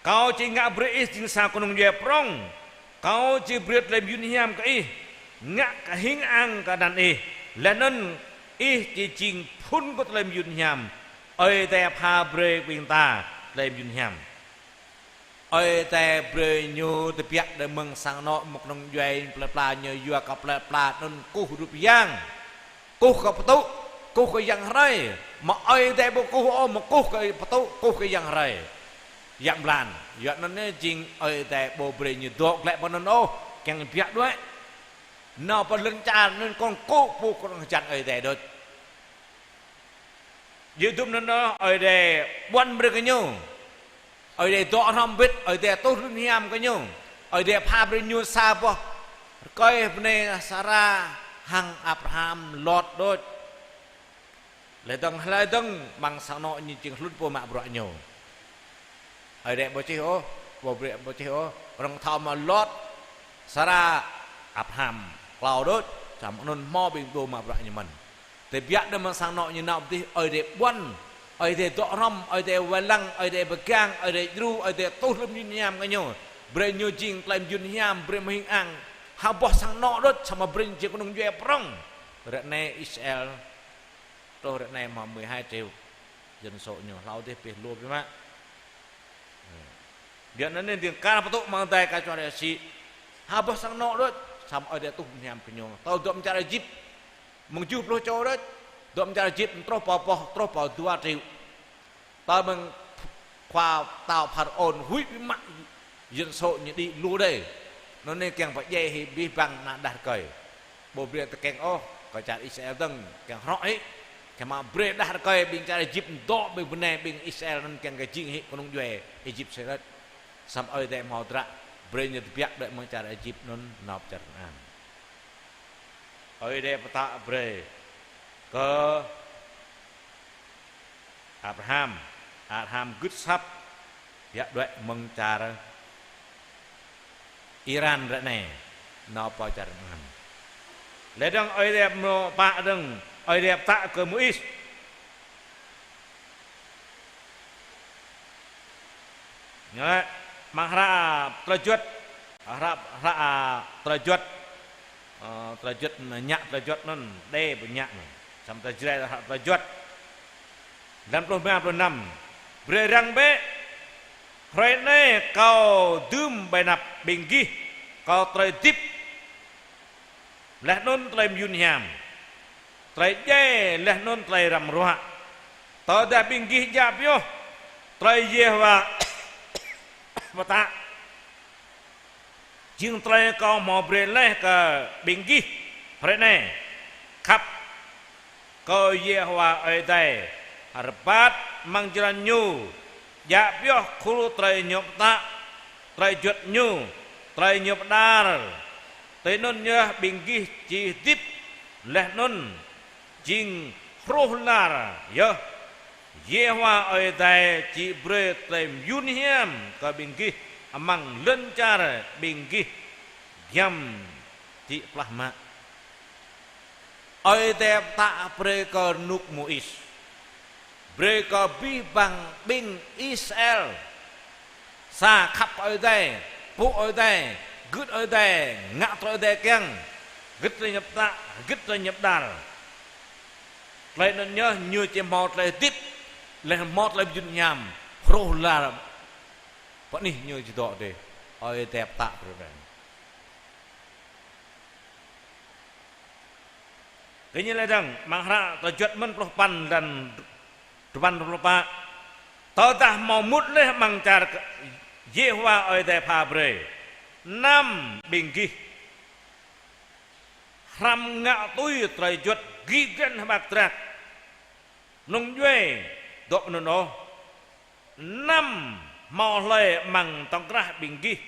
Kâo či ngă brơi ih jing sa kơnung djuai prŏng. Kâo či brơi tơlơi mơyun hiam kơ ih, ngă kơ hing ang kơ anăn ih, laih anŭn ih či jing phŭn kơ tơlơi mơyun hiam. Ơi Adai pha brơi ƀing ta tơlơi mơyun hiam. Ơi Adai brơi ñu tơbiă đuaĭ mơ̆ng sang anŏ, mơ̆ng kơnung djuai, plơi pla ñu, yua kơ plơi pla anŭn kơkuh rup yang, kơkuh kơ pơtŭ, kơkuh kơ yang hrơi. Mă Ơi Adai ƀu kơkuh ôh, mă kơkuh kơ pơtŭ, kơkuh kơ yang hrơi, yang blan. Yua anŭn anai jing Ơi Adai ƀu brơi ñu dŏ glaĭ pơ anŭn ôh, kiăng tơbiă đuaĭ. Nao pơ lŏn čar anŭn kŏn kơkuh pô kơnung hơjăn Ơi Adai đôč. Yua dŭm anŭn ôh, Ơi Adai ƀuăn brơi kơ ñu. Ơi Adai dŏ hrŏm hơbĭt, Ơi Adai tuh mơyun hiam kơ ñu. Ơi Adai pha brơi ñu sa boh rơkơi bơnai Sara hăng Abraham, Lot đôč. Laih dơ̆ng, laih dơ̆ng, amăng sang anŏ ñu jing hlŭn pô mă bruă ñu. Ơi Adai ƀu čih ôh, ƀu brơi, ƀu čih ôh. Rŏng thâo mă Lot, Sara, Abraham, klâo đôč, samơ̆ anŭn hmâo ƀing pô mă bruă ñu mơ̆n. Tơbiă đuaĭ mơ̆ng sang anŏ ñu nao pơ adih, Ơi Adai ƀuăn, Ơi Adai dŏ hrŏm, Ơi Adai wai lăng, Ơi Adai pơgang, Ơi Adai djru, Ơi Adai tuh tơlơi mơyun hiam kơ ñu. Brơi ñu jing tơlơi mơyun hiam, brơi mơ̆ hing ang. Ha boh sang anŏ đôč, samơ̆ brơi ñu jing kơnung djuai prŏng. Ră anai Israel truh ră anai hmâo mười hai triệu dân số ñu, hlâo adih pih lu biă mă. Yua anŭn anai ding kar pơtŭ mơ̆ng Ơi Adai kơ čuah rơsĭ. Ha boh sang anŏ đôč, samơ̆ Ơi Adai tuh mơyun hiam kơ ñu. Tơl dŏ mơ̆ng čar Êjip, mơ̆ng tơjuh pluh čô đôč, dŏ mơ̆ng čar Êjip truh pơ boh, truh pơ dua triệu. Tơl mơ̆ng khua pơtao Pharaôn huĭ biă mă, dân số ñu đĭ lu đơi. Anŭn anai kiăng pơdjai hĭ abih bang ană đah rơkơi. Ƀu brơi tơkeng ôh kơ čar Israel dơ̆ng, kiăng hrŏ hĭ. Kiăng mă brơi đah rơkơi ƀing čar Êjip dŏ ƀơi bơnai ƀing Israel anŭn kiăng kơ jing hĭ kơnung djuai Êjip sơrơt. Samơ̆ Ơi Adai hmâo dră brơi ñu tơbiă đuaĭ mơ̆ng čar Êjip anŭn nao pơ čar Kanaan. Ơi Adai pơtă brơi kơ Abraham, Abraham gưt asăp, tơbiă đuaĭ mơ̆ng čar Iran ră anai, nao pơ čar Iran. Laih dơ̆ng Ơi Adai mơ̆ pă dơ̆ng, Ơi Adai pơtă kơ Môis. Ñu laĭ, amăng hră Tơlơi Juăt, hră, hră Tơlơi Juăt, ơ, Tơlơi Juăt, ñă Tơlơi Juăt anŭn, đe ƀu ñă anŭn. Samơ̆ ta Jrai hră Tơlơi Juăt. Lăm pluh rơma, pluh năm. Brơi arăng bĕ, hrơi anai Kâo dưm ƀơi anăp ƀing gih, Kâo tơlơi hơdip, laih anŭn tơlơi mơyun hiam, tơlơi djai laih anŭn tơlơi răm ruă. Tơdah ƀing gih djă pioh tơlơi Yêhôwa pơtă, jing tơlơi Kâo hmâo brơi laih kơ ƀing gih hrơi anai: Khăp kơ Yêhôwa Ơi Adai, rơbat amăng jơlan ñu, djă pioh khul tơlơi ñu pơtă, tơlơi juăt ñu, tơlơi ñu pơđar. Tui anŭn yơh ƀing gih či hơdip, laih anŭn jing hruh lar yơh. Yêhôwa Ơi Adai či brơi tơlơi mơyun hiam kơ ƀing gih amăng lŏn čar ƀing gih giăm đĭ plah mă. Ơi Adai pơtă brơi kơ rơnŭk Môis, brơi kơ abih bang ƀing Israel sa khăp kơ Ơi Adai, pŭ Ơi Adai, gưt Ơi Adai, ngă tui Ơi Adai kiăng, gưt tơlơi ñu pơtă, gưt tơlơi ñu pơđar. Tơlơi anŭn yơh ñu či hmâo tơlơi hơdip, laih hmâo tơlơi mơyun hiam, hruh lar pơ anih ñu či dŏ dih. Ơi Adai pơtă brơi. Kơ ñu laĭ dơ̆ng, amăng hră Tơlơi Juăt mơ̆n pluh păn lăn duapăn pluh pă. Tơdah hmâo mŭt laih amăng čar kơ Yêhôwa Ơi Adai pha brơi, anăm ƀing gih hrăm ngă tui tơlơi juăt gih găn hơbăk drăk. Kơnung djuai dŏ anŭn ôh. Anăm hmâo hlơi amăng tŏng krah ƀing gih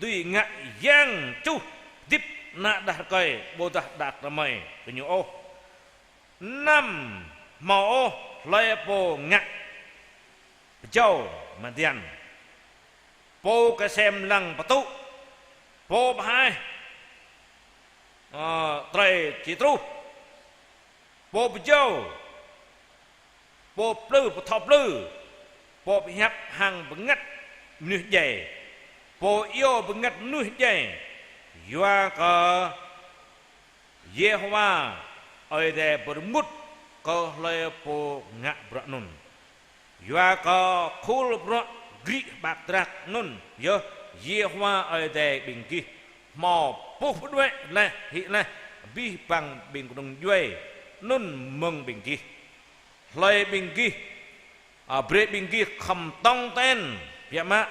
dưi ngă yang čuh hơdip ană đah rơkơi ƀôdah đah kơmơi kơ ñu ôh. Anăm hmâo ôh hlơi pô ngă pơjâo mơdian, pô kơsem lăng pơtŭ, pô pơhaih, ơ, tơlơi či truh, pô pơjâo, pô plư, pô thâo plư, pô pơhiăp hăng bơngăt mơnuih djai, pô iâu bơngăt mơnuih djai, yua kơ Yêhôwa Ơi Adai pơrơmut kơ hlơi pô ngă bruă anŭn. Yua kơ khul bruă gih hơbăk drăk anŭn yơh Yêhôwa Ơi Adai ƀing gih hmâo puh pơđuaĭ laih hĭ laih abih bang ƀing kơnung djuai anŭn mơ̆ng ƀing gih. Hlơi ƀing gih, a, brơi ƀing gih khŏm tong ten biă mă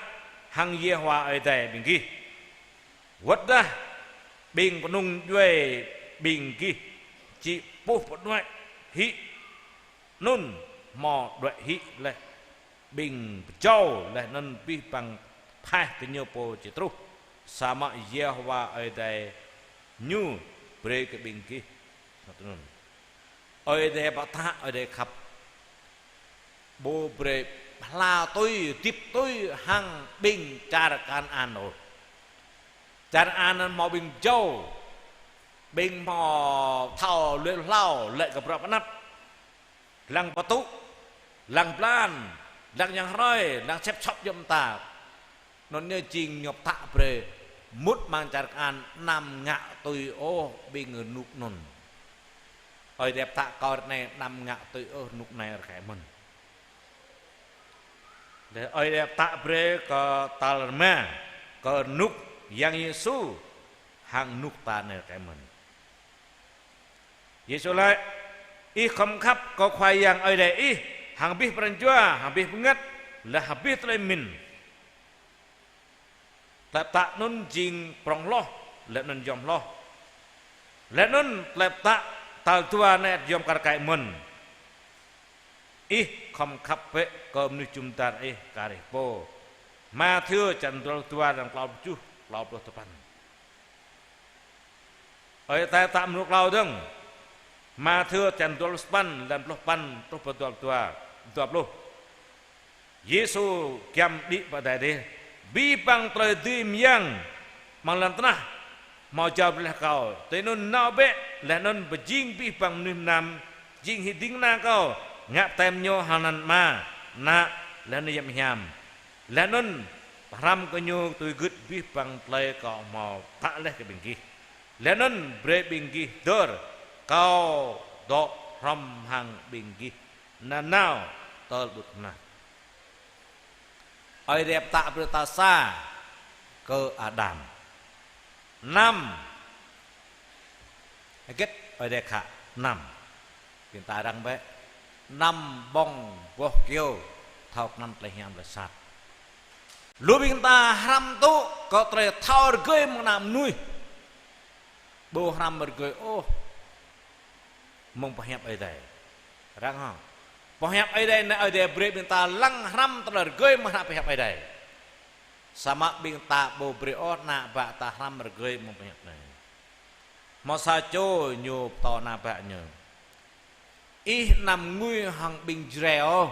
hăng Yêhôwa Ơi Adai ƀing gih. Wơ̆t dah ƀing kơnung djuai ƀing gih či puh pơđuaĭ hĭ anŭn hmâo đuaĭ hĭ laih ƀing pơjâo laih anŭn abih bang phaih kơ ñu pô či truh, samơ̆ Yêhôwa Ơi Adai ñu brơi kơ ƀing gih. Anŭn. Ơi Adai pơtă, Ơi Adai khăp. Ƀu brơi hla tui, hơdip tui hăng ƀing čar Kanaan ôh. Čar Kanaan hmâo ƀing pơjâo, ƀing hmâo thâo lui hlâo, lĕ kơ bruă pơanăp. Lăng pơtŭ, lăng blan, lăng yang hrơi, lăng sĕp sŏp yơh mơta. Anŭn ñu jing ñu pơtă brơi mŭt amăng čar Kanaan anăm ngă tui ôh ƀing rơnŭk anŭn. Ơi Adai pơtă kơ ră anai anăm ngă tui ôh rơnŭk anai rơkơi mơ̆n. Laih Ơi Adai pơtă brơi kơ tal rơma, kơ rơnŭk Yang Yêsu hăng rơnŭk ta anai rơkơi mơ̆n. Yêsu laĭ: Ih khŏm khăp kơ Khua Yang Ơi Adai ih hăng abih pran jua, hăng abih bơngăt, laih hăng abih tơlơi pơmĭn. Tơlơi pơtă anŭn jing prŏng hloh, laih anŭn yom hloh. Laih anŭn tơlơi pơtă tal dua anai ăt yom kar kaĭ mơ̆n. Ih khŏm khăp bĕ kơ mơnuih jum dar ih kar ih pô. Mathiơ črăn dua pluh dua, lăng klâo pluh tơjuh, klâo pluh tơpăn. Ơi Adai pơtă mơ̆ng klâo dơ̆ng. Mathiơ črăn dua pluh sapăn, lăng pluh păn truh pơ dua pluh dua, dua pluh. Yêsu giăm đĭ pơ adai dih: Abih bang tơlơi dưi mơyang amăng lŏn tơnah hmâo jao brơi laih Kâo. Tui anŭn nao bĕ, laih anŭn pơjing abih bang mơnuih mơnam jing hĭ ding kơna Kâo, ngă baptem ñu hăng anăn Ama, Ană, laih anŭn Yang Hiam. Laih anŭn pơhrăm kơ ñu tui gưt abih bang tơlơi Kâo hmâo pơtă laih kơ ƀing gih. Laih anŭn brơi ƀing gih hơdơr Kâo dŏ hrŏm hăng ƀing gih nanao tơl đŭt mơnah. Ơi Adai pơtă brơi tal sa kơ Adam. Năm. Hơget Ơi Adai khă năm? Ƀing ta răng bĕ. Năm ƀơ̆ng boh kyâo thâo kơnăm tơlơi hiam tơlơi sat. Lu ƀing ta hrăm tŭ kơ tơlơi thâo rơgơi mơ̆ng ană mơnuih. Ƀu hrăm rơgơi ôh mơ̆ng pơhiăp Ơi Adai. Răng hŏ. Pơhiăp Ơi Adai anai Ơi Adai brơi ƀing ta lăng hrăm tơlơi rơgơi mơ̆ng ană pơhiăp Ơi Adai. Samơ̆ ƀing ta ƀu brơi ôh ană bă ta hrăm rơgơi mơ̆ng pơhiăp anai. Hmâo sa čô ñu pơtô ană bă ñu: Ih anăm ngui hăng ƀing Jrai ôh.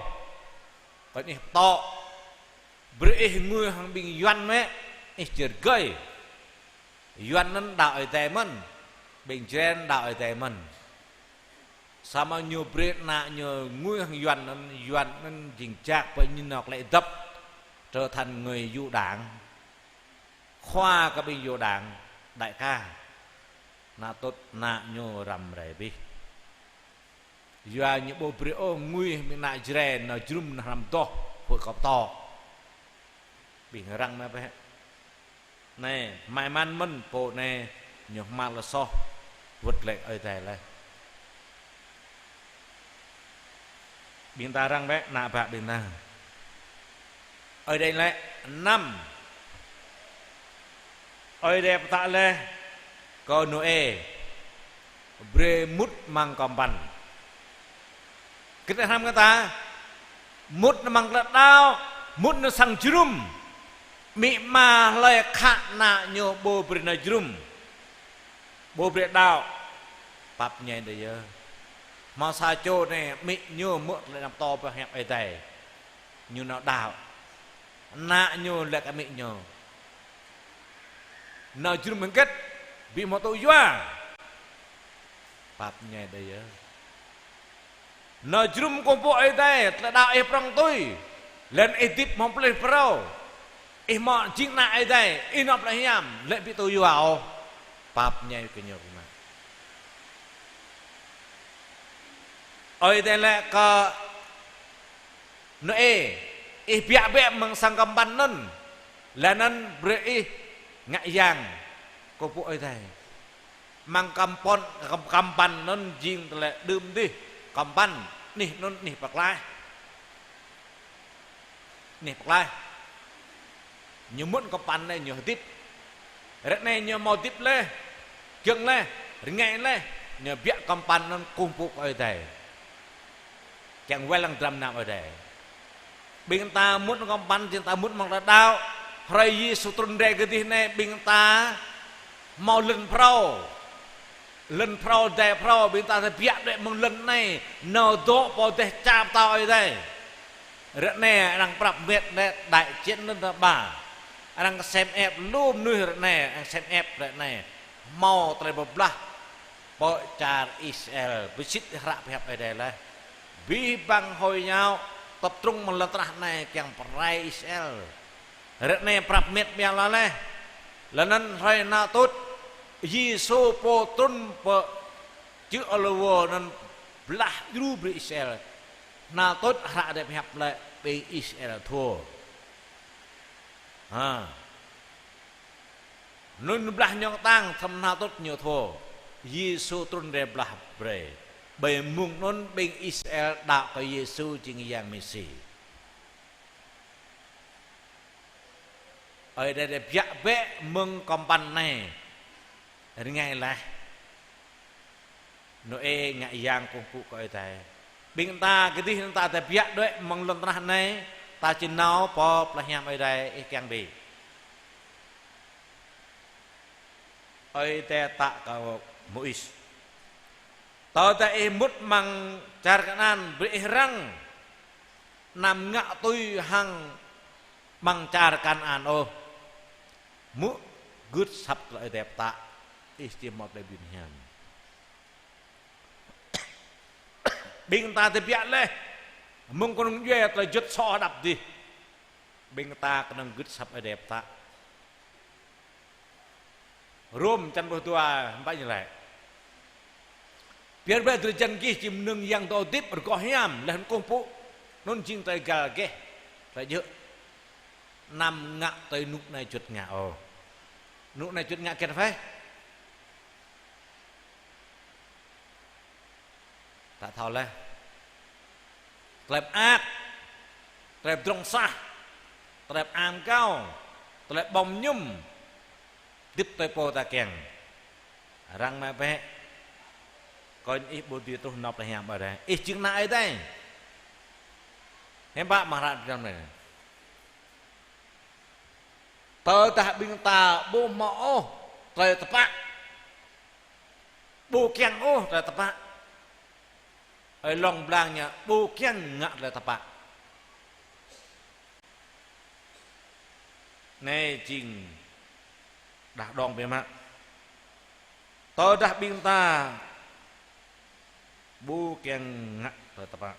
Kơnơ̆ng ih pơtô. Brơi ih ngui hăng ƀing Yuan mơ̆, ih či rơgơi. Yuan anŭn đaŏ Ơi Adai mơ̆n, ƀing Jrai anŭn đaŏ Ơi Adai mơ̆n. Samơ̆ ñu brơi ană ñu ngui hăng Yuan anŭn, Yuan anŭn jing jak pơ ñu nao klĕ dăp, trở thành người Yuđa. Khua kơ ƀing Yuđa, đại ca. Ană tŭt ană ñu răm rai abih. Yua ñu ƀu brơi ôh ngui hăng ƀing ană Jrai nao jơnum nao hrăm adoh, huĭ kơ pơtô. Ƀing răng mơ̆ bĕ. Anai, hmâo mơ̆n pô anai ñu hmar lĕ soh, wơ̆t glaĭ Ơi Adai laih. Ƀing ta răng bĕ, ană bă ƀing ta. Ơi Adai laĭ năm. Ơi Adai pơtă laih kơ Nôê. Brơi mŭt amăng kơmpăn. Kơ tơlơi hrăm kơ ta, mŭt amăng tơlơi đaŏ, mŭt nao sang jơnum. Amĭ ama hlơi khă ană ñu ƀu brơi nao jơnum, ƀu brơi đaŏ, pap ñai đơi yơh. Hmâo sa čô anai, amĭ ñu hmư̆ tơlơi anăm pơtô pơhiăp Ơi Adai. Ñu nao đaŏ. Ană ñu laĭ kơ amĭ ñu: Nao jơnum hơget, ƀu hmâo tŭ yua. Pap ñai đơi yơh. Nao jơnum kơkuh pơpŭ Ơi Adai, tơlơi đaŏ ih prŏng tui. Laih anŭn ih hơdip hmâo plih phrâo. Ih hmâo jing ană Ơi Adai, ih nao plơi hiam, lĕ ƀu tŭ yua ôh. Pap ñai kơ ñu kơ mă. Ơi Adai laĭ kơ Nôê: Ih biă bĕ amăng sang kơmpăn anŭn, laih anŭn brơi ih ngă yang kơkuh pơpŭ Ơi Adai. Amăng kơmpăn, kơmpăn anŭn jing tơlơi đưm dih, kơmpăn anih anŭn anih pơklaih. Anih pơklaih. Ñu mŭt kơmpăn anai ñu hơdip. Ră anai ñu hmâo hơdip laih, giŏng laih, rơngai laih, ñu biă kơmpăn anŭn kơkuh pơpŭ kơ Ơi Adai. Kiăng wai lăng dram nam Ơi Adai. Ƀing ta mŭt amăng kơmpăn, jing ta mŭt amăng tơlơi đaŏ. Hrơi Yêsu trŭn rai kơdih anai, ƀing ta hmâo lŏn phrâo. Lŏn phrâo, adai phrâo, ƀing ta tơbiă đuaĭ mơ̆ng lŏn anai, nao dŏ pơ dêh čar pơtao Ơi Adai. Ră anai arăng prăp met lĕ đại diện lŏn ta ba. Arăng sem ĕp lu mơnuih ră anai, arăng sem ĕp ră anai. Hmâo tơlơi pơblah pơ čar Israel, pơsit hră pơhiăp Ơi Adai laih. Abih bang Hồi giáo tập trung mơ̆ng lŏn tơnah anai kiăng pơrai Israel. Ră anai prăp met ƀiă laih. Laih anŭn hrơi anăl tuč, Yêsu pô trŭn pơ čư̆ Ôliwơ anŭn blah djru brơi Israel. Anăl tuč hră Ơi Adai pơhiăp laĭ ƀing Israel thua. Ha. Anŭn blah ñu kơtang, samơ̆ anăl tuč ñu thua. Yêsu trŭn rai blah brơi. Ƀơi mông anŭn ƀing Israel đaŏ kơ Yêsu jing Yang Mêsi. Ơi Adai laĭ biă bĕ mơ̆ng kơmpăn anai. Rơngai laih. Nôê ngă yang kơkuh pơpŭ kơ Ơi Adai. Ƀing ta kơdih anŭn ta tơbiă đuaĭ mơ̆ng lŏn tơnah anai, ta či nao pơ plơi hiam Ơi Adai, ih kiăng ƀu? Ơi Adai tă kơ Môis: Tơdah ih mŭt amăng čar Kanaan brơi ih răng, anăm ngă tui hăng amăng čar Kanaan ôh. Hmư̆ gưt asăp tơlơi Ơi Adai pơtă, ih či hmâo tơlơi bơni hiam. Ƀing ta tơbiă laih, mơ̆ng kơnung djuai tơlơi juăt soh hơđăp dih. Ƀing ta kơnơ̆ng gưt asăp Ơi Adai pơtă. Rôm črăn pluh dua, ƀă ñu laĭ: Biă bĕ drơi jăn gih či mơnơ̆ng yang dŏ hơdip rơgoh hiam, laih anŭn kơkuh pơpŭ, anŭn jing tơlơi găl geh, tơlơi djơ̆. Anăm ngă tui rơnŭk anai juăt ngă ôh. Rơnŭk anai juăt ngă hơget hă? Ta thâo laih. Tơlơi mơak, tơlơi pơdrŏng sah, tơlơi pơang pơgao, tơlơi ƀơ̆ng mơñum, hơdip tui pô ta kiăng. Arăng mă bĕ. Kơnh ih ƀu dưi truh nao plơi hiam Ơi Adai. Ih jing ană Ơi Adai. Hiư̆m pă mơ̆ng hră pơdrăm anai. Tơdah ƀing ta ƀu hmâo ôh tơlơi tơpă, ƀu kiăng ôh tơlơi tơpă. Ơi lŏng blang ñu ƀu kiăng ngă tơlơi tơpă. Anai jing đah đong biă mă. Tơdah ƀing ta ƀu kiăng ngă tơlơi tơpă.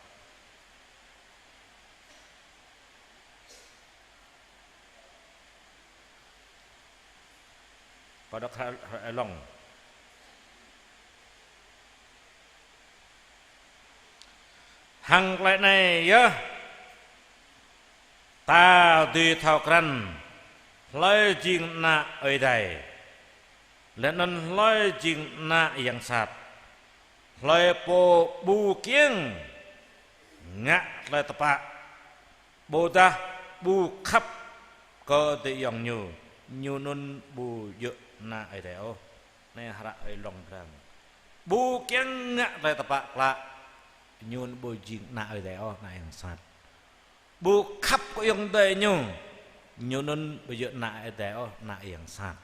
Pơđŏk hră, hră Ơi Lŏng. Hăng tơlơi anai yơh, ta dưi thâo krăn hlơi jing ană Ơi Adai, laih anŭn hlơi jing ană yang sat. Hlơi pô ƀu kiăng ngă tơlơi tơpă, ƀôdah ƀu khăp kơ adơi ayŏng ñu, ñu anŭn ƀu djơ̆ ană Ơi Adai ôh. Anai hră Ơi Lŏng pơrăng. Ƀu kiăng ngă tơlơi tơpă klă, ñu anŭn ƀu jing ană Ơi Adai ôh, ană yang sat. Ƀu khăp kơ ayŏng adơi ñu, ñu anŭn ƀu djơ̆ ană Ơi Adai ôh, ană yang sat.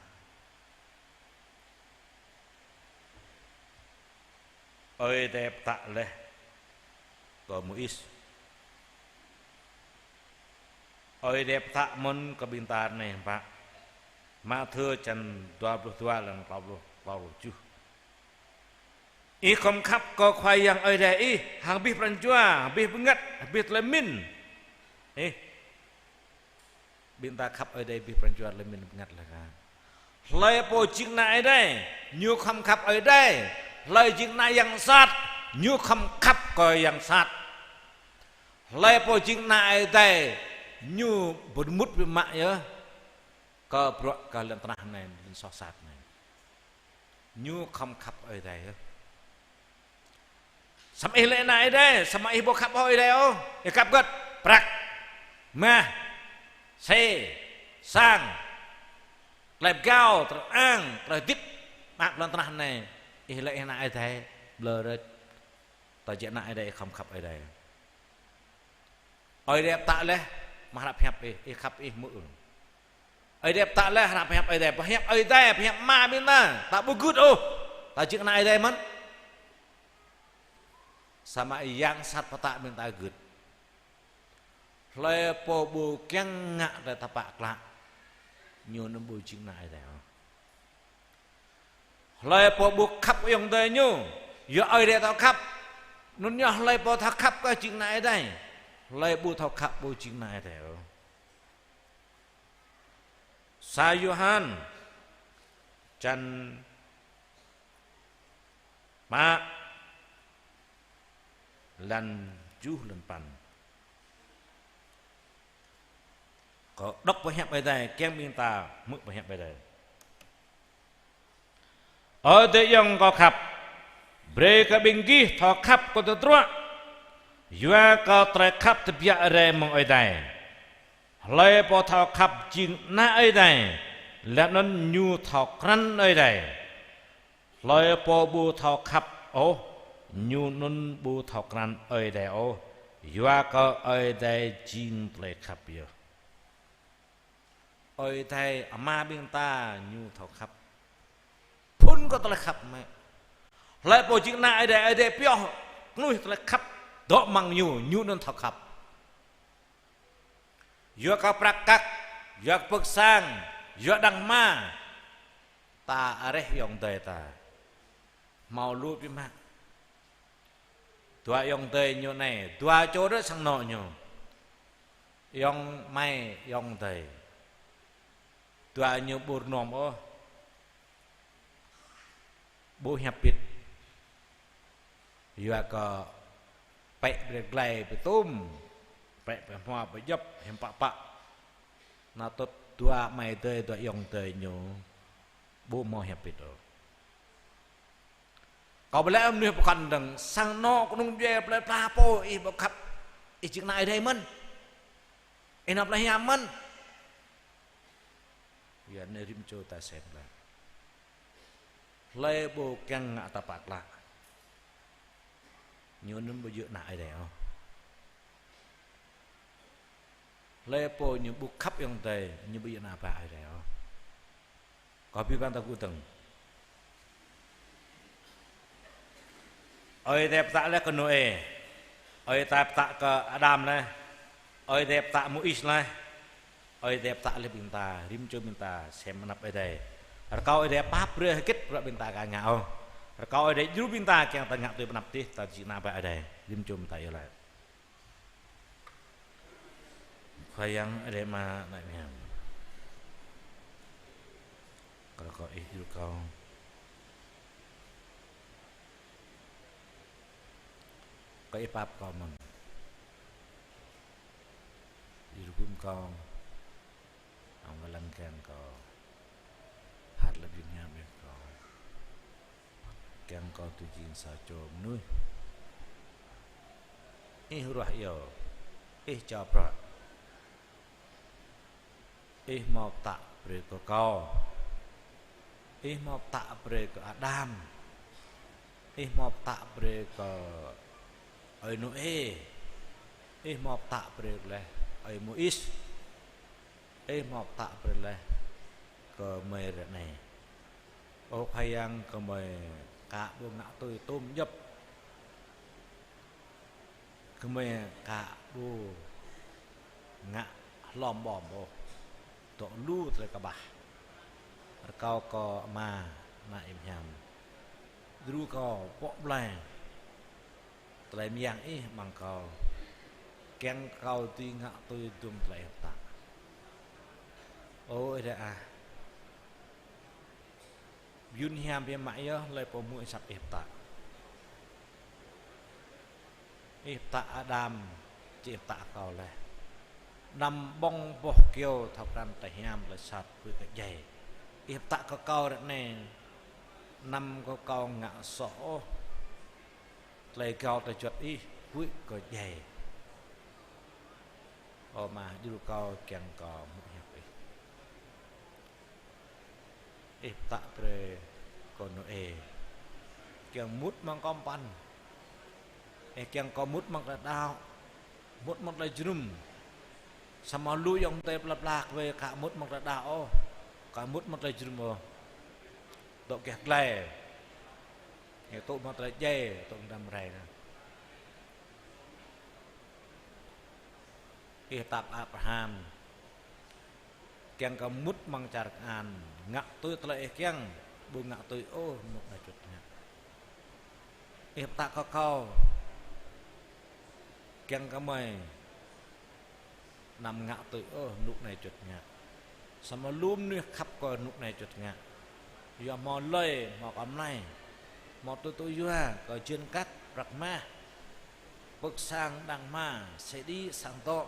Ơi Adai pơtă laih kơ Môis. Ơi Adai pơtă mơ̆n kơ ƀing ta anai pă. Mathiơ čăn dua pluh dua, lăng klâo pluh, klâo pluh tơjuh. Ih khŏm khăp kơ Khua Yang Ơi Adai ih hăng abih pran jua, abih bơngăt, abih tơlơi mĭn ih. Ƀing ta khăp Ơi Adai abih pran jua, tơlơi mĭn, bơngăt laih kơ. Hlơi pô jing ană Ơi Adai, ñu khŏm khăp Ơi Adai. Hlơi jing ană yang sat, ñu khŏm khăp kơ yang sat. Hlơi pô jing ană Ơi Adai, ñu pơmŭt biă mă yơh kơ bruă kơ lŏn tơnah anai, lŏn soh sat anai. Ñu khŏm khăp Ơi Adai ôh. Samơ̆ ih lĕ ană Ơi Adai, samơ̆ ih ƀu khăp ôh Ơi Adai ôh, ih khăp hơget? Prăk, mah, xe, sang, tơlơi pơgao, tơlơi ang, tơlơi hơdip, mă lŏn tơnah anai, ih lĕ ih ană Ơi Adai, blơ̆ rơ̆t. Tơdah jing ană Ơi Adai, ih khŏm khăp Ơi Adai. Ơi Adai pơtă laih, mă hrăp hiăp ih, ih khăp ih mơ̆. Ơi Adai pơtă laih, hrăp hiăp Ơi Adai, pơhiăp Ơi Adai, pơhiăp Ama ƀing ta, ta ƀu gưt ôh, ta jing ană Ơi Adai mơ̆n. Samơ̆ yang sat pơtă ƀing ta gưt. Hlơi pô ƀu kiăng ngă tơlơi tơpă klă, ñu anŭn ƀu jing ană Ơi Adai ôh. Hlơi pô ƀu khăp ayŏng adơi ñu, yua Ơi Adai thâo khăp. Anŭn yơh hlơi pô thâo khăp kơ jing ană Ơi Adai. Hlơi ƀu thâo khăp ƀu jing ană Ơi Adai ôh. Sa Yôhan čăn pă, lăn tơjuh, lăn păn. Kâo đŏk pơhiăp Ơi Adai, kiăng ƀing ta hmư̆ pơhiăp Ơi Adai. Ơ adơi ayŏng kâo khăp, brơi kơ ƀing gih thâo khăp kơ tơdruă, yua kơ tơlơi khăp tơbiă rai mơ̆ng Ơi Adai. Hlơi pô thâo khăp jing ană Ơi Adai, laih anŭn ñu thâo krăn Ơi Adai. Hlơi pô ƀu thâo khăp ôh, ñu anŭn ƀu thâo krăn Ơi Adai ôh, yua kơ Ơi Adai jing tơlơi khăp yơh. Ơi Adai Ama ƀing ta ñu thâo khăp. Phŭn kơ tơlơi khăp mơ̆. Hlơi pô jing ană Ơi Adai, Ơi Adai pioh kơnuih tơlơi khăp dŏ amăng ñu, ñu anŭn thâo khăp. Yua kơ prăk kăk, yua kơ pơ̆k sang, yua đang hmua, ta areh ayŏng adơi ta. Hmâo lu biă mă. Dua ayŏng adơi ñu anai, dua čô đôč sang anŏ ñu. Ayŏng amai, ayŏng adơi. Dua ñu ƀu rơnŏm ôh. Ƀu hiăp bit. Yua kơ pĕ brơi glai pơtum, pĕ pơhmua pơdjŏp, hiư̆m pă pă. Anŭn tŭ dua amai adơi, dua ayŏng adơi ñu ƀu hmâo hiăp bit ôh. Kâo ƀu laĭ mơnuih pơkŏn dơ̆ng, sang anŏ kơnung djuai plơi pla pô ih ƀu khăp, ih jing ană Ơi Adai mơ̆n. Ih nao plơi hiam mơ̆n. Yua anai rĭm čô ta sem glaĭ. Hlơi ƀu kiăng ngă tơpă klă, ñu anŭn ƀu djơ̆ ană Ơi Adai ôh. Hlơi pô ñu ƀu khăp ayŏng adơi, ñu ƀu djơ̆ ană bă Ơi Adai ôh. Kâo ƀuh ƀing ta gŭ dơ̆ng. Ơi Adai pơtă laih kơ Nôê. Ơi Adai pơtă kơ Adam laih. Ơi Adai pơtă Môis laih. Ơi Adai pơtă laih ƀing ta, rĭm čô ƀing ta sem anăp Ơi Adai. Rơkâo Ơi Adai pap brơi hơget bruă ƀing ta aka ngă ôh. Rơkâo Ơi Adai djru ƀing ta kiăng ta ngă tui pơanăp adih, ta jing ană bă Ơi Adai. Rĭm čô ƀing ta iâu laĭ. Khua Yang Ơi Adai Ama anai mơ̆n. Kơ rơkâo Ih djru kâo. Kơ Ih pap kâo mơ̆n. Ih djru gum kâo. Amăng lăng kiăng kâo. Phat lăp jing hiam Ih kâo. Kiăng kâo tui jing sa čô mơnuih Ih ruah iâu, Ih čao prăk. Ih hmâo pơtă brơi kơ kâo. Ih hmâo pơtă brơi kơ Adam. Ih hmâo pơtă brơi kơ ơi Nôê. Ih hmâo pơtă brơi laih ơi Môis. Ih hmâo pơtă brơi laih kơ gơmơi ră anai. Ơ Khua Yang, gơmơi ka ƀu ngă tui tôm djŏp. Gơmơi ka ƀu ngă hlom ƀom ôh, dŏ lu tơlơi kơƀah. Rơkâo kơ Ama, Ană Ih Hiam djru kâo pŏk blai tơlơi mơyang Ih amăng kâo, kiăng kâo dưi ngă tui dum tơlơi Ih pơtă. Ơ Ơi Adai ah, Yun hiam biă mă yơh, hlơi pô hmư̆ asăp Ih pơtă. Ih pơtă Adam, či Ih pơtă kâo laih. Anăm ƀơ̆ng boh kyâo thâo krăn tơlơi hiam tơlơi sat, huĭ kơ djai. Ih pơtă kơ kâo ră anai, anăm kơ kâo ngă soh ôh tơlơi gao tơlơi juăt Ih, huĭ kơ djai. Ơ Ama, djru kâo kiăng kâo hmư̆ hiăp Ih. Ih pơtă brơi kơ Nôê, kiăng mŭt amăng kơmpăn. Ih kiăng kâo mŭt amăng tơlơi đaŏ, mŭt amăng tơlơi jơnum. Samơ̆ lu ayŏng adơi plăp plak wơi ka mŭt amăng tơlơi đaŏ ôh, ka mŭt amăng tơlơi jơnum ôh. Dŏ gah glai, ñu tŭ amăng tơlơi djai, tŭ amăng răm rai anai. Ih pơtă Abraham, kiăng kơ mŭt amăng čar Kanaan, ngă tui tơlơi Ih kiăng, ƀu ngă tui ôh mơnŭk anai juăt ngă. Ih pơtă kơ kâo, kiăng kơ gơmơi anăm ngă tui ôh mơnŭk anai juăt ngă. Samơ̆ lu mơnuih khăp kơ mơnŭk anai juăt ngă. Yua hmâo lơi, hmâo kơmlai, hmâo tui tui yua kơ jên kăk, prăk mah, pơ̆k sang đang hma, sĕ đĭ sang dŏ.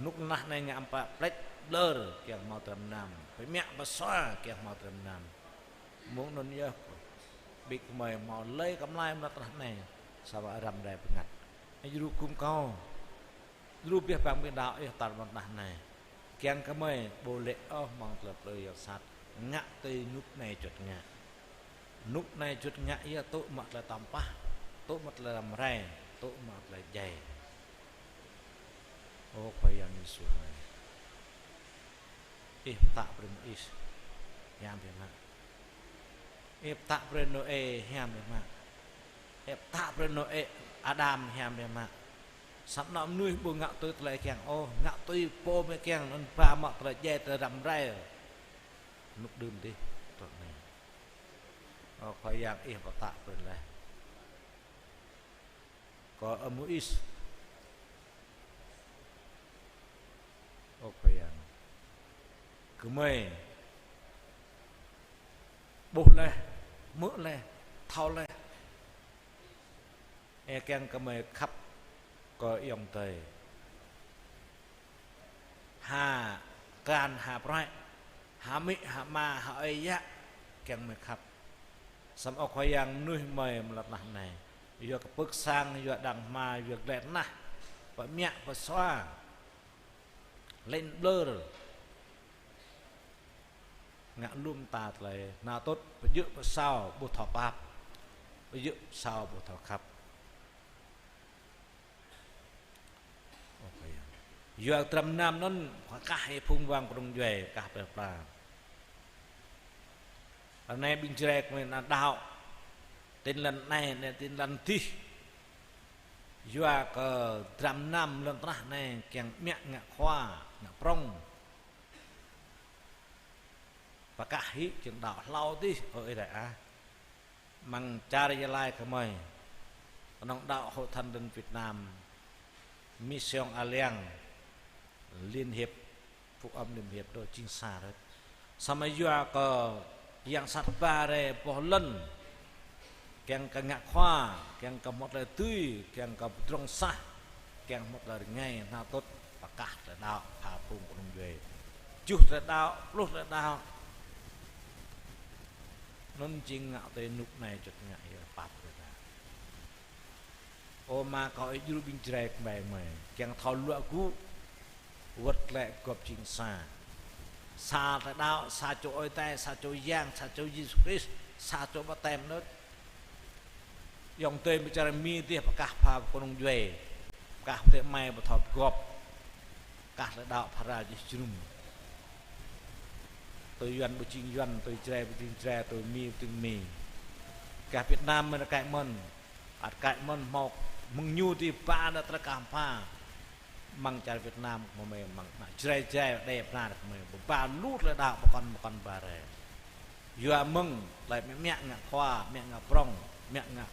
Mơnŭk tơnah anai ngă amăng pă plĕč ƀlơr kiăng hmâo dram gơnam, pơmĕ pơsua kiăng hmâo dram gơnam. Mơ̆ng anŭn yơh ƀing gơmơi hmâo lơi kơmlai amăng tơnah anai, samơ̆ răm rai bơngăt. Djru gum kâo, djru abih bang ƀing đaŏ Ih tơl amăng tơnah anai, kiăng kơ gơmơi ƀu lê̆ ôh amăng tơlơi plư yang sat, ngă tui mơnŭk anai juăt ngă. Mơnŭk anai juăt ngă yơh tŭ mă tơlơi tơmpah, tŭ mă tơlơi răm rai, tŭ mă tơlơi djai. Ơ Khua Yang Yêsu ơi, Ih pơtă brơi Môis hiam biă mă. Ih pơtă brơi Nôê hiam biă mă. Ih pơtă brơi Nôê, Adam hiam biă mă. Samơ̆ anŏ mơnuih ƀu ngă tui tơlơi kiăng ôh, ngă tui pô mơi kiăng, anŭn ba mă tơlơi djai tơlơi răm rai. Mơnŭk đưm dih, tơl anai. Ơ Khua Yang, Ih pơtă brơi laih kơ ơi Môis. Ơ Khua Yang, gơmơi ƀuh laih, hmư̆ laih, thâo laih. Ih kiăng kơ gơmơi khăp kơ ayŏng adơi. Ha kơnang, ha pơrai, ha amĭ, ha ama, ha ơi yă, kiăng gơmơi khăp. Samơ̆ Ơ Khua Yang, mơnuih gơmơi amăng lŏn tơnah anai, yua kơ pơ̆k sang, yua đang hma, yua glai tơnah, pơmĕ pơsua, lê̆n ƀlơr, ngă lu mơta tơlơi hơnăl tŭt, pơjơ̆ pơsao ƀu thâo pap, pơjơ̆ pơsao ƀu thâo khăp. Ơ Khua Yang, yua dram gơnam anŭn pơkah hĭ phung wang kơnung djuai, pơkah plơi pla. Ră anai ƀing Jrai gơmơi anăn đaŏ, Tin Lành anai, anai Tin Lành adih. Yua kơ dram gơnam lŏn tơnah anai kiăng mă ngă khua, ngă prŏng, pơkah hĭ kiăng đaŏ hlâo adih, ơ Ơi Adai ah. Amăng čar Gia Lai gơmơi, kơnơ̆ng đaŏ Hội Thánh Tin Lành Việt Nam, Mission Alliance, Liên Hiệp, Phúc Âm Liên Hiệp dŏ jing sa hrơi. Samơ̆ yua kơ yang sat ba rai boh lŏn, kiăng kơ ngă khua, kiăng kơ hmâo tơlơi dưi, kiăng kơ pơdrŏng sah, kiăng hmâo tơlơi rơngai hơnăl tŭt, pơkah tơlơi đaŏ, pha phung kơnung djuai. Tơjuh tơlơi đaŏ, pluh tơlơi đaŏ. Anŭn jing ngă tui mơnŭk anai juăt ngă yơh pap tơlơi đaŏ. Ơ Ama, kâo ih djru ƀing Jrai kơmơi mơi, kiăng thâo luă gŭ, wơ̆t glaĭ gŏp jing sa. Sa tơlơi đaŏ, sa čô Ơi Adai, sa čô Yang, sa čô Yêsu Krist, Sa čô baptem đôč. Ayŏng adơi mơ̆ čar Mi dih pơkah pha kơnung djuai. Pơkah pơtĕ mai pơthâo pơgop. Pơkah tơlơi đaŏ phara jih jơnum. Tui Yuan ƀu jing Yuan, tui Jrai ƀu jing Jrai, tui Mi ƀu jing Mi. Pơkah Việt Nam mơ̆n rơkơi mơ̆n. Ăt rơkơi mơ̆n hmâo mơ̆ng ñu dih ba ană tơlơi kah pha. Amăng čar Việt Nam kơ mơi, amăng ană Jrai Jrai đe pơnar kơ mơi. Ba lu tơlơi đaŏ pơkŏn pơkŏn ba rai. Yua mơ̆ng tơlơi mă mă ngă khua, mă ngă prŏng, mă ngă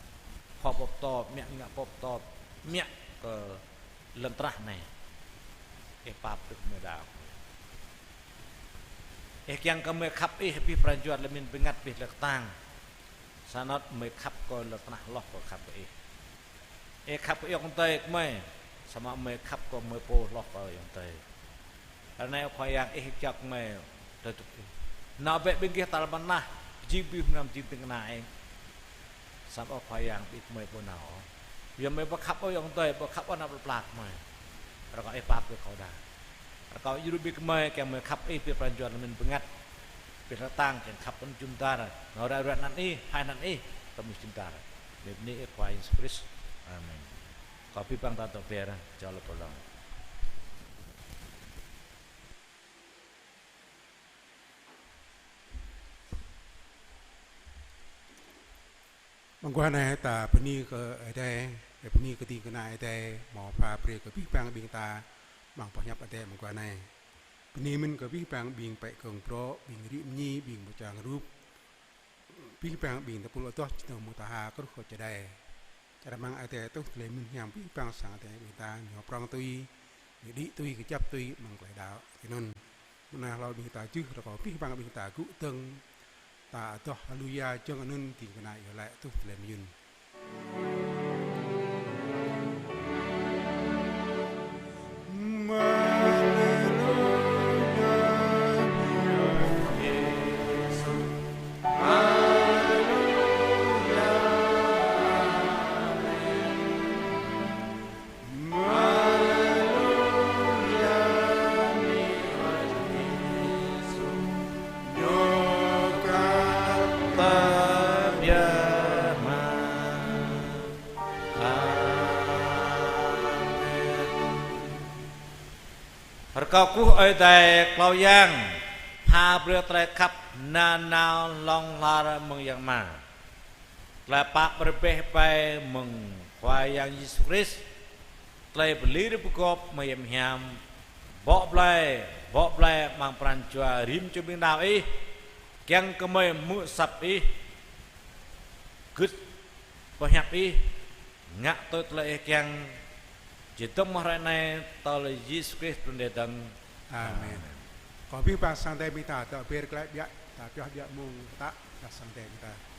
khua pơtô, mă ngă pơtô, mă kơ lŏn tơnah anai. Ih pap tŭ mơi đaŏ. Ih kiăng kơ mơi khăp ih abih pran jua tơlơi mĭn bơngăt abih tơlơi kơtang. Sa anŭn mơi khăp kơ lŏn tơnah hloh kơ khăp kơ ih. Ih khăp kơ ayŏng adơi kơ mơi, samơ̆ mơi khăp kơ mơi pô hloh kơ ayŏng adơi. Ră anai Ơ Khua Yang ih jak mơi tơdŭk ih. Nao bĕ ƀing gih tal mơnah, jing abih mơnam jing ding kơna ih. Samơ̆ Ơ Khua Yang ƀing mơi ƀu nao. Yua mơi ƀu khăp ôh ayŏng adơi, ƀu khăp ôh ană plơi pla kơ mơi. Rơkâo ih pap kơ kâo đa. Rơkâo djru ƀing gơmơi kiăng mơi khăp ih abih pran jua tơlơi mĭn bơngăt. Abih tơlơi kơtang kiăng khăp anŭn jum dar. Nao rai ruai anăn ih, hai anăn ih, tơmŭ jum dar. Mơi bơni ih Khua Yang Yêsu Krist. Amen. Kâo abih bang ta dŏ be̱r, čơlŏk pơlŏng. Mơguah anai ta bơni kơ Ơi Adai, ta bơni kơ ding kơna Ơi Adai, hmâo pha brơi kơ abih bang ƀing ta, amăng boh hiăp Ơi Adai mơguah anai. Bơni mơ̆n kơ abih bang ƀing pĕ kơ̆ng brŏ, ƀing rĭ mơñi, ƀing mơčang rup, abih bang ƀing tơpul adoh, jơnum mơta ha, kruh kơ čơđai. Čar amăng Ơi Adai tuh tơlơi mĭn hiam abih bang sang Ơi Adai ƀing ta, ñu prŏng tui, ñu đĭ tui, kơjăp tui, amăng tơlơi đaŏ. Tui anŭn. Mơ̆ng anai hlâo ƀing ta jưh rơkâo abih bang ƀing ta gŭ dơ̆ng. Ta adoh haleluya jơ̆ng anŭn ding kơna iâu laĭ tuh tơlơi mơyŭn. Rơkâo kơkuh Ơi Adai Khua Yang, pha brơi tơlơi khăp nanao hlŏng lar mơ̆ng Yang Ama. Tơlơi pap rơbeh ƀai mơ̆ng Khua Yang Yêsu Krist, tơlơi pơlir pơgop mơyem hiam, bŏ blai, bŏ blai amăng pran jua rĭm čô ƀing đaŏ ih, kiăng kơ mơi hmư̆ asăp ih, gưt boh hiăp ih, ngă tui tơlơi ih kiăng, či dơ̆ng mơ̆ hrơi anai, tơl Yêsu Krist Pô Pơđar dơ̆ng. Amen. Kơ abih bang sang Ơi Adai ƀing ta, ta ber glaĭ biă, ta pioh biă mông pơtă, ta sang Ơi Adai ƀing ta.